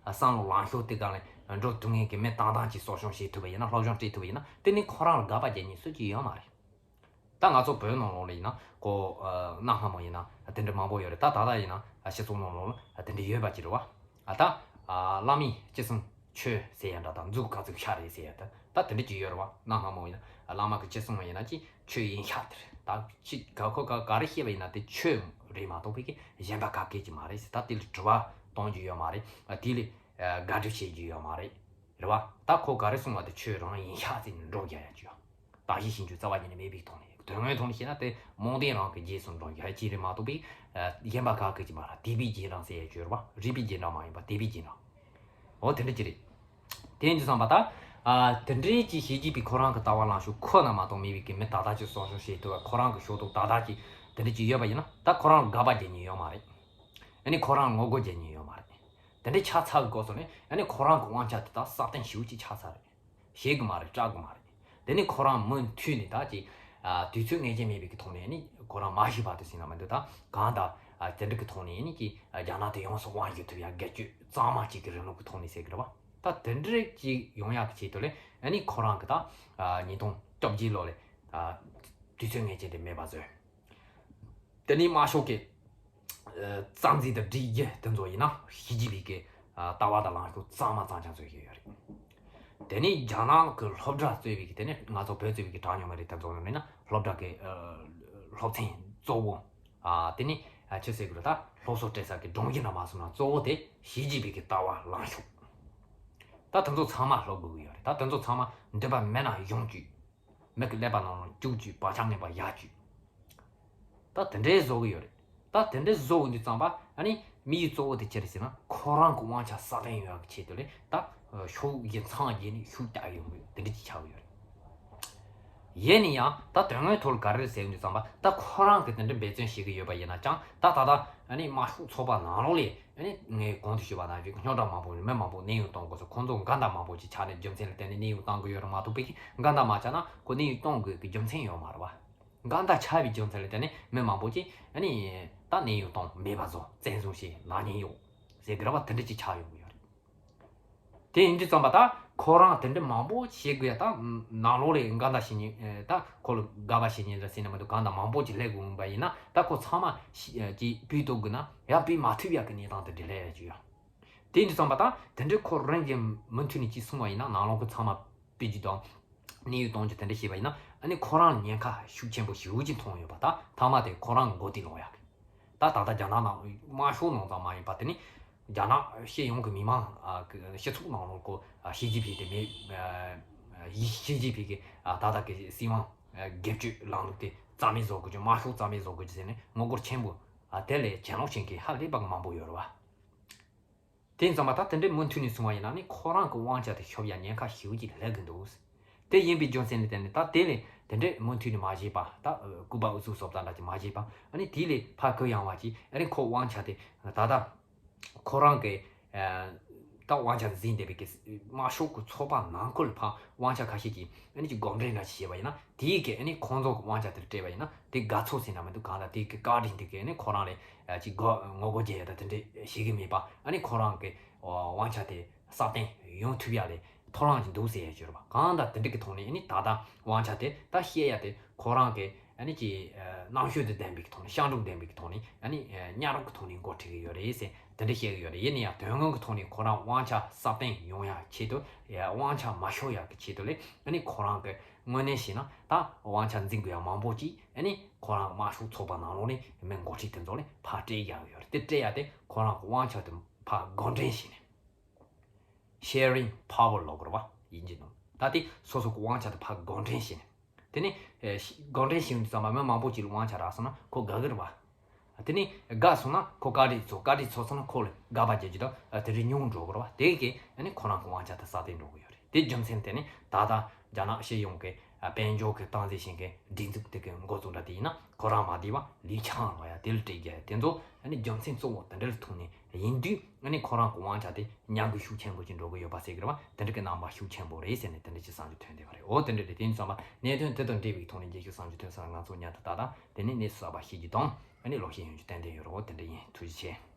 བསམ་བློ་ལངས་ཕྱོགས་དེ་ག་ལ་འགྲོ་ཐུབ་མཁན་གི་མི་ཏག་ཏག་ཅིག་གསོ་སྐྱོང་བྱེད་ཐུབ་པ་ཡིན་ན། སློབ་སྦྱོང་སྤྲད་ཐུབ་པ་ཡིན་ན། དེ་ནི་ཁོ་རང་ལ་དགག་པ་རྒྱག་མཁན་སུ་གཅིག་ཡོད་མ་རེད། ད་ང་ཚོ་བོད་ནང་ལོགས་ལ་ཡིན་ན་ཁོ་གནའ་སྔ་མོ་ཡིན་ན་དེ་འདྲ་མང་པོ་ཡོད་རེད། ད་ད་ལྟ་ཡིན་ན་སྤྱི་ཚོགས་ནང་ལོགས་ལ་དེ་འདྲ་ཡོད་པ་ཅིག་རེད་བ། ཨ་ད་ཨ་བླ་མའི་ཅི་གསུང་ཆོས་ཟེར་ཡ་འདྲ་དང་། མཛུབ་ག་ཚོད་ཤ་རེད་ཟེར་ཡ། ད་ད་དེ་འདྲ་ཅིག་ཡོད་རེད་བ། གནའ་སྔ་མོ་ཡིན་ན་བླ་མ་གི་ཅི་གསུང་བ་ཡིན་ན་ཅིག་ཆོས་ཡིན་ཤག་དེ་རེད། ད་ཅིག་ག་ཁོ་ག་ག་རེ་བཤད་པ་ཡིན་ན་དེ་ཆོས་རེད་མ་གཏོགས་པའི་གི་གཞན་པ་ག་གེ་ཅིག་མ་རེད་ཟེར། ད་དེ་ལ་དྲི་བ་གཏོང་རྒྱུ་ཡོད་མ་རེད། ཨ་དེ་ལ་ཨ་དགག་སྒྲུབ་བྱེད་རྒྱུ་ཡོད་མ་རེད། རེད་བ། ད་ཁོ་ག་རེ་གསུང་བ་དེ་ཆོས་རང་ཡིན་ཤག་ཟེར་ནས་འགྲོ་རྒྱག་ཡ་ཅིག་ཡོད། བརྟག་ཞིབ་ཞིབ་འཇུག་རྩ་བ་ཉིད་ནས་མེད་པའི་ཐོག་ནས། དོན་དངོས་ཐོག་ནས་བཤད་ན་དེ་རྨོངས་དད་རང་གི་རྗེས་སུ་འགྲོ་རྒྱུ་ཧ་ཅིག་རེད་མ་གཏོགས་པའི་ཨ་གཞན་པ་ག་གེ་ཅིག་མ་རེད། དད་པའི་རྗེས་འབྲང་ཟེར་ཡ་ཅིག་ཡོད་རེད་བ། རིག་པའི་རྗེས་འབྲང་མ་ཡིན་པ་དད་པའི་རྗེས་འབྲང་། འོ་དེ་འདྲ་ཅིག་རེད། དེ་ཡིན་དུས་ཙམ་པ་ད། ཨ་དེ་འདྲའི་ཅིག་ཞེ་གཅིག་པའི་ཁོ་རང་གི་ལྟ་བ་ལངས་ཕྱོགས་ཁོ་ན་མ་གཏོགས་མེད་པའི་གི་མི་ཏག་ཏག་ཅིག་གསོ་སྐྱོང་བྱེད་ཐུབ་པ། ཁོ་རང་གི་ཕྱོགས་གཏོགས་ཏག་ཏག་ཅིག་དེ་འདྲ་ཅིག་ཡོད་པ་ཡིན་ན། ད་ཁོ་རང་ལ་དགག་པ་རྒྱག་མཁན་ཡོད་མ་རེད། ཨ་ནི་ཁོ་རང་ལ་ངོ་རྒོལ་རྒྱག་མཁན་ཡོད་མ་རེད། དེ་འདྲའི་ཆགས་ཚར་གི་སྐབས་སུ་ནི་ཨ་ནི་ཁོ་རང་གི་དབང་ཆ་དེ་དག་སྲ་བརྟན་ཞེ་པོ་ཅིག་ཆགས་ཚར་རེད། བཤད་གི་མ་རེད། སྐྲག་གི་མ་རེད། དེ་ནི་ཁོ་རང་མུ་མཐུད་ནས་ད་ཅིག་ཨ་དུས་ཚོད་ངེས་ཅན་མེད་པའི་གི་ཐོག་ནས་ཨ་ནི་ཁོ་རང་མ་ཤི་བར་དུ་ཟེར་ན་མི་འདུག། ད་གང་ལྟར་ཨ་དེ་འདྲ་གི་ཐོག་ནས་ཨ་ནི་ཅིག་ཨ་རྒྱ་ནག་དེ་ཡོངས་སུ་དབང་བསྒྱུར་ཐུབ་ཡ་སྒེར་གཅོད་གཙང་མ་ཅིག་གི་རིང་ལུགས་ཀྱི་ཐོག་ནས་ཟེར་གི་རེད་བ། ད་དེ་འདྲ་ཅིག་ཡོང་ཡག་གི་ཆེད་དུ་ལས་ཨ་ནི་ཁོ་རང་གི་ད་ཨ་ཉིས་སྟོང་བཅོ་བརྒྱད་ལོ་ལས་ཨ་དུས་ཚོད་ངེས་ཅན་དེ་མེད་པ་བཟོས། དེ་ནས་དམར་ཤོག་གི་ཨ་རྩ་འཛིན་དང་སྒྲིག་གཞི་དེ་ཚོ་ཡིན་ན་ཞི་ཅིན་ཕིང་གི་ཨ་ལྟ་བ་དང་ལངས་ཕྱོགས་གཙང་མ་གཙང་རྐྱང་བཟོས་ཡོད་རེད། དེ་ནས་རྒྱ་ནག་གི་སློབ་གྲྭ་གཙོས་པའི་གི། དེ་ནས་ང་ཚོ་བོད་གཙོས་པའི་གི་གྲངས་ཉུང་མི་རིགས་དེ་ཚོ་ཡིན་ན་སློབ་གྲྭ་གི་ཨ་སློབ་ཚན་གཙོ་བོ། ཨ་དེ་ནས་ཨ་ཆི་ཟེར་དགོས་རེད། ད་སློབ་གསོ་སྤྲད་ས་གི་སྒྲོམ་གཞི་འདྲ་མ་སོང་ན་གཙོ་བོ་དེ་ཞི་ཅིན་ཕིང་གི་ལྟ་བ་ལངས་ཕྱོགས། ད་དེ་ཚོ་ཚང་མ་སློབ་དགོས་ཀྱི་ཡོད་རེད། ད་དེ་ཚོ་ཚང་མ་འདོད་པ་མེད་ན་ཡོང་རྒྱུ། མི་གི་ཀླད་པ་ནང་ལ་བཅུག་བཅུག་བག་ཆགས་ངན་པ་བཞག་བཅུག། ད་དེ་འདྲའི་བཟོ་གི་ཡོད་རེད། ད་དེ་འདྲའི་བཟོ་གི་འདུག་ཙམ་པ་ཨ་ནི་དམིགས་ཡུལ་གཙོ་བོ་དེ་ཅི་རེད་ཟེར་ན། ཁོ་རང་གི་དབང་ཆ་སྲ་བརྟན་ཡོང་ཡག་གི་ཆེད་དུ་ལས་ད་ཕྱོགས་གཞན་མཚམས་བརྒྱད་ནས་ཤུགས་རྒྱག་ཡོང་གི་དེ་འདྲ་ཅིག་ཆགས་ཀྱི་ཡོད་རེད། ཡིན་ན་ཡང་ད་དོན་དངོས་ཐོག་ལ་ག་རེ་རེད་ཟེར་གི་འདུག་ཙམ་པ། ད་ཁོ་རང་གིས་དེ་འདྲ་འབད་བརྩོན་བྱེད་ཀྱི་ཡོད་པ་ཡིན་ན་ཀྱང་། ད་ད་ལྟ་ཨ་ནི་དམར་ཤོག་ཚོགས་པ་ནང་ལོགས་ལས། ཨ་ནི་ངས་གོང་དུ་ཞུས་པ་ནང་བཞིན་རྙོག་དྲ་མང་པོ་ཡོད། མི་མང་པོ་གནས་དབྱུང་གཏོང་དགོས་སོ། ཁོང་ཚོ་འགལ་ཟླ་མང་པོ་ཅིག་ཆགས་ནས་རྒྱུ་མཚན་ལ་བརྟེན་ནས་གནས་དབྱུང་གཏོང་གི་ཡོད་རེད་མ་གཏོགས་པའི་གི། འགལ་ཟླ་མ་ཆགས་ན་ཁོ་གནས་དབྱུང་གཏོང་དགོས་ཀྱི་རྒྱུ་མཚན་ཡོད་མ་རེད་བ། འགལ་ཟླ་ཆགས་པའི་རྒྱུ་མཚན་ལ་བརྟེན་ནས་མི་མང་པོ་ཅིག་ཨ་ནི་ད་གནས་དབྱུང་གཏོང་མེད་པ་བཟོ། བཙན་བཟུང་བྱས་ལངས་ཉེན་ཡོད་ཟེར་གི་རེད་བ། དེ་འདྲ་ཅིག་ཆགས་ཡོང་གི་ཡོད་རེད། དེ་ཡིན་དུས་ཙམ་པ་ད་ཁོ་རང་དེ་འདྲ་མང་པོ་བྱེད་དགོས་ཡ། ད་ནང་ལོགས་ལ་འགལ་ཟླ་བྱེད་ཉེན། ད་ཁོ་ལ་དགག་པ་བྱེད་ཉེན་རེད་ཟེར་ན་མི་འདུག། གང་ལྟར་མང་པོ་ཅིག་སླེབས་དགོས་པ་ཡིན་ན། ད་ཁོ་ཚང་མ་ཅིག་སྤུས་གཏོགས་དགོས་ན་ཡང་སྤུས་མ་ཐུབ་ཡག་གི་གནས་སྟངས་དེ་འདྲ་སླེབས་ཡ་ཅིག་ཡོད། དེ་ཡིན་དུས་ཙམ་པ་ད་དེ་འདྲའི་ཁོ་རང་གིས་མུ་མཐུད་ནས་ཅིག་གསུངས་པ་ཡིན་ན། ནང་ལོགས་ཀྱི་ཚང་མ་སྤེལ་རྒྱུ་དང་གནས་དབྱུང་གཏོང་རྒྱུ་དེ་འདྲ་བྱས་པ་ཡིན་ན། ཨ་ནི་ཁོ་རང་ཉེན་ཁ་ཤུགས་ཆེན་པོ་ཞེ་པོ་ཅིག་མཐོང་ཡོད་པ། ད་མཐའ་མ་དེ་ཁོ་རང་མགོ་རྟིང་སློག་ཡག་གི། ད་ད་ལྟ་རྒྱ་ནག་ནང་། དམར་ཤོག་ནང་ཙམ་མ་ཡིན་པ། དེ་ནི་རྒྱ་ནག་སྤྱི་ཡོངས་ཀྱི་མི་མང་ཨ་གི་སྤྱི་ཚོགས་ནང་ལོགས་ཁོ་ཨ་ཞི་ཅིན་ཕིང་དེ་མེད། ཨ་ཞི་ཅིན་ཕིང་གི་ཨ་ད་ལྟ་གི་སྲིད་དབང་ཨ་སྒེར་གཅོད་ལམ་ལུགས་དེ་རྩ་མེད་བཟོ་དགོས་རྒྱུ། དམར་ཤོག་རྩ་མེད་བཟོ་དགོས་རྒྱུ་ཟེར་ནས་ངོ་རྒོལ་ཆེན་པོ་ཨ་དེ་ལས་གྱེན་ལོག་བྱེད་མཁན་ཧ་ལས་པ་མང་པོ་ཡོད་རེད་བ། དེ་ཙམ་པ་ད་དེ་འདྲའི་མུ་མཐུད་ནས་སོང་བ་ཡིན་ན་ནི་ཁོ་རང་གི་དབང་ཆ་དེ་ཤོར་ཡ་ཉེན་ཁ་ཞེ་པོ་ཅིག་སླེབས་ཀྱི་འདུག། དེ་ཡིན་པའི་རྒྱུ་མཚན་ལ་བརྟེན་ནས། ད་དེ་ལས་དེ་འདྲའི་མུ་མཐུད་ནས་མ་བྱས་པ། ད་ཨ་ལྐུགས་པ་ཨུ་ཚུགས་བཟོ་ལྟ་འདྲ་ཅིག་མ་བྱས་པ། ཨ་ནི་དེ་ལས་ཕར་གུ་ཡངས་པ་ཅིག་ཨ་ནི་ཁོ་དབང་ཆ་དེ་ད་ལྟ་ཁོ་རང་གི་ཨ་ད་དབང་ཆ་འཛིན་བསྡད་པའི་གི་དམར་ཤོག་གི་ཚོགས་པ་ནང་ཁུལ་ལ་ཕར་དབང་ཆ་ཁ་ཤས་ཀྱིས་ཨ་ནི་ཅིག་འགོག་འདྲེན་འདྲ་ཅིག་བྱས་པ་ཡིན་ན། དེའི་གི་ཨ་ནི་ཁོང་ཚོ་གི་དབང་ཆ་དེར་སྤྲད་པ་ཡིན་ན་དེ་དགའ་ཚོར་ཟེར་ན་མི་འདུག། གང་ལྟར་དེའི་གི་བཀའ་དྲིན་དེ་གི་ཨ་ནི་ཁོ་རང་ལ་ཨ་ཅིག་གོ་ངོ་རྒོལ་བྱེད་ཡ་ད་དེ་འདྲ་བྱེད་གི་མེད་པ། ཨ་ནི་ཁོ་རང་གི་དབང་ཆ་དེ་སྲ་བརྟན་ཡོང་ཐུབ་ཡ་ལ་ཐོབ་ལམ་ཅིག་འདུག་ཟེར་ཡ་ཅིག་ཡོད་རེད་པ། གང་ལྟར་དེ་འདྲ་གི་ཐོག་ནས་ཨ་ནི་ད་ལྟ་དབང་ཆ་དེ་ད་བཤད་ཡ་དེ་ཁོ་རང་གི་ཨ་ནི་ཅིག་ཨ་རྣམ་དཔྱོད་དང་ལྡན་པའི་གི་ཐོག་ནས། ཤ་འགྲོ་ལྡན་པའི་གི་ཐོག་ནས། ཨ་ནི་ཨ་གཉའ་རོགས་ཀྱི་ཐོག་ནས་འགོ་ཁྲིད་གི་ཡོད་རེད་ཟེར་དེ་འདྲ་བཤད་གི་ཡོད་རེད། ཡིན་ན་ཡང་དོན་དངོས་ཀྱི་ཐོག་ནས་ཁོ་རང་དབང་ཆ་སྲ་བརྟན་ཡོང་ཡ་ཆེད་དུ། ཡ་དབང་ཆ་མ་ཤོར་ཡ་གི་ཆེད་དུ་ལས་ཨ་ནི་ཁོ་རང་གི་དངོས་གནས་བྱས་ན་ད་དབང་ཆ་འཛིན་དགོས་ཡ་མང་པོ་ཅིག་ཨ་ནི་ཁོ་རང་དམར་ཤོག་ཚོགས་པ་ནང་ལོགས་ནས་མི་འགོ་ཁྲིད་དེ་ཚོ་ལ་ཕར་སྤྲད་ཡ་ཡོད་རེད། དེ་སྤྲད་ཡ་དེ་ཁོ་རང་གི་དབང་ཆ་དེ་ཕར་བགོ་འགྲེམས་བྱས་ནས། Sharing power ལབ་དགོས་རེད་བ། ཡིན་གྱི་འདུག། ད་དེ་སོ་སོ་གི་དབང་ཆ་དེ་ཕར་བགོ་འགྲེམས་བྱས་ནས། དེ་ནས་ཨེ་ཤི་བགོ་འགྲེམས་བྱས་ཡོང་དུས་ཙམ་པ་མི་མང་པོ་ཅིག་ལ་དབང་ཆ་རག་སོང་ན་ཁོ་དགའ་གི་རེད་བ། དེ་ནས་དགའ་སོང་ན་ཁོ་བཀའ་དྲིན་ཚོར། བཀའ་དྲིན་ཚོར་སོང་ན་ཁོ་ལ་དགག་པ་རྒྱག་རྒྱུ་དང་དེ་རིགས་ཉུང་འགྲོ་གི་རེད་བ། དེ་གི་ཨ་ནི་ཁོ་རང་གི་དབང་ཆ་དེ་སྲ་བརྟན་འགྲོ་གི་ཡོད་རེད། དེ་རྒྱུ་མཚན་དེ་ནི་ད་ལྟ་རྒྱ་ནག་སྤྱི་ཡོངས་ཀྱི་ཨ་དཔལ་འབྱོར་གྱི་སྟངས་འཛིན་བྱེད་མཁན་སྒྲིག་འཛུགས་དེ་གི་འགོ་བཙུགས་འདྲ་དེ་ཡིན་ན། ཁོ་རང་མ་བསྡད་པ་ལི་ཆང་ལོ་ཡ་དེ་ལ་སྤྲད་རྒྱུ་ཡ་དེ་ཚོ་ཨ་ནི་རྒྱུ་མཚན་གཙོ་བོ་དེ་འདྲ་ལ་ཐུག་ནས་ ཡིན་དུས་ཨ་ནི་ཁོ་རང་གི་དབང་ཆ་དེ་ཉམས་རྒུད་ཤུགས་ཆེན་པོ་ཅིག་འགྲོ་གི་ཡོད་པ་ཟེར་གི་རེད་བ། དེ་འདྲ་གི་རྣམ་པ་ཤུགས་ཆེན་པོ་རེད་ཟེར་ནས་དེ་འདྲ་ཅིག་བསམ་ཚུལ་ཐོན་བསྡད་པ་རེད། འོ་དེ་འདྲ་རེད། དེ་ཡིན་ཙང་མ་གནད་དོན་དེ་དང་འབྲེལ་བའི་ཐོག་ནས་རྒྱལ་ཁབ་བསམ་ཚུལ་ཐོན་ས་ལ་ང་ཚོ་ཉར་དུ་བལྟ་དང་། དེ་ནས་གནས་ཚུལ་གསར་པ་ཤེས་རྒྱུ་དང་ཨ་ནི་ལོག་ཤེས་ཡོང་རྒྱུ་ཏན་ཏན་ཡོད་རེད། འོ་དེ་འདྲ་ཡིན། ཐུགས་རྗེ་ཆེ།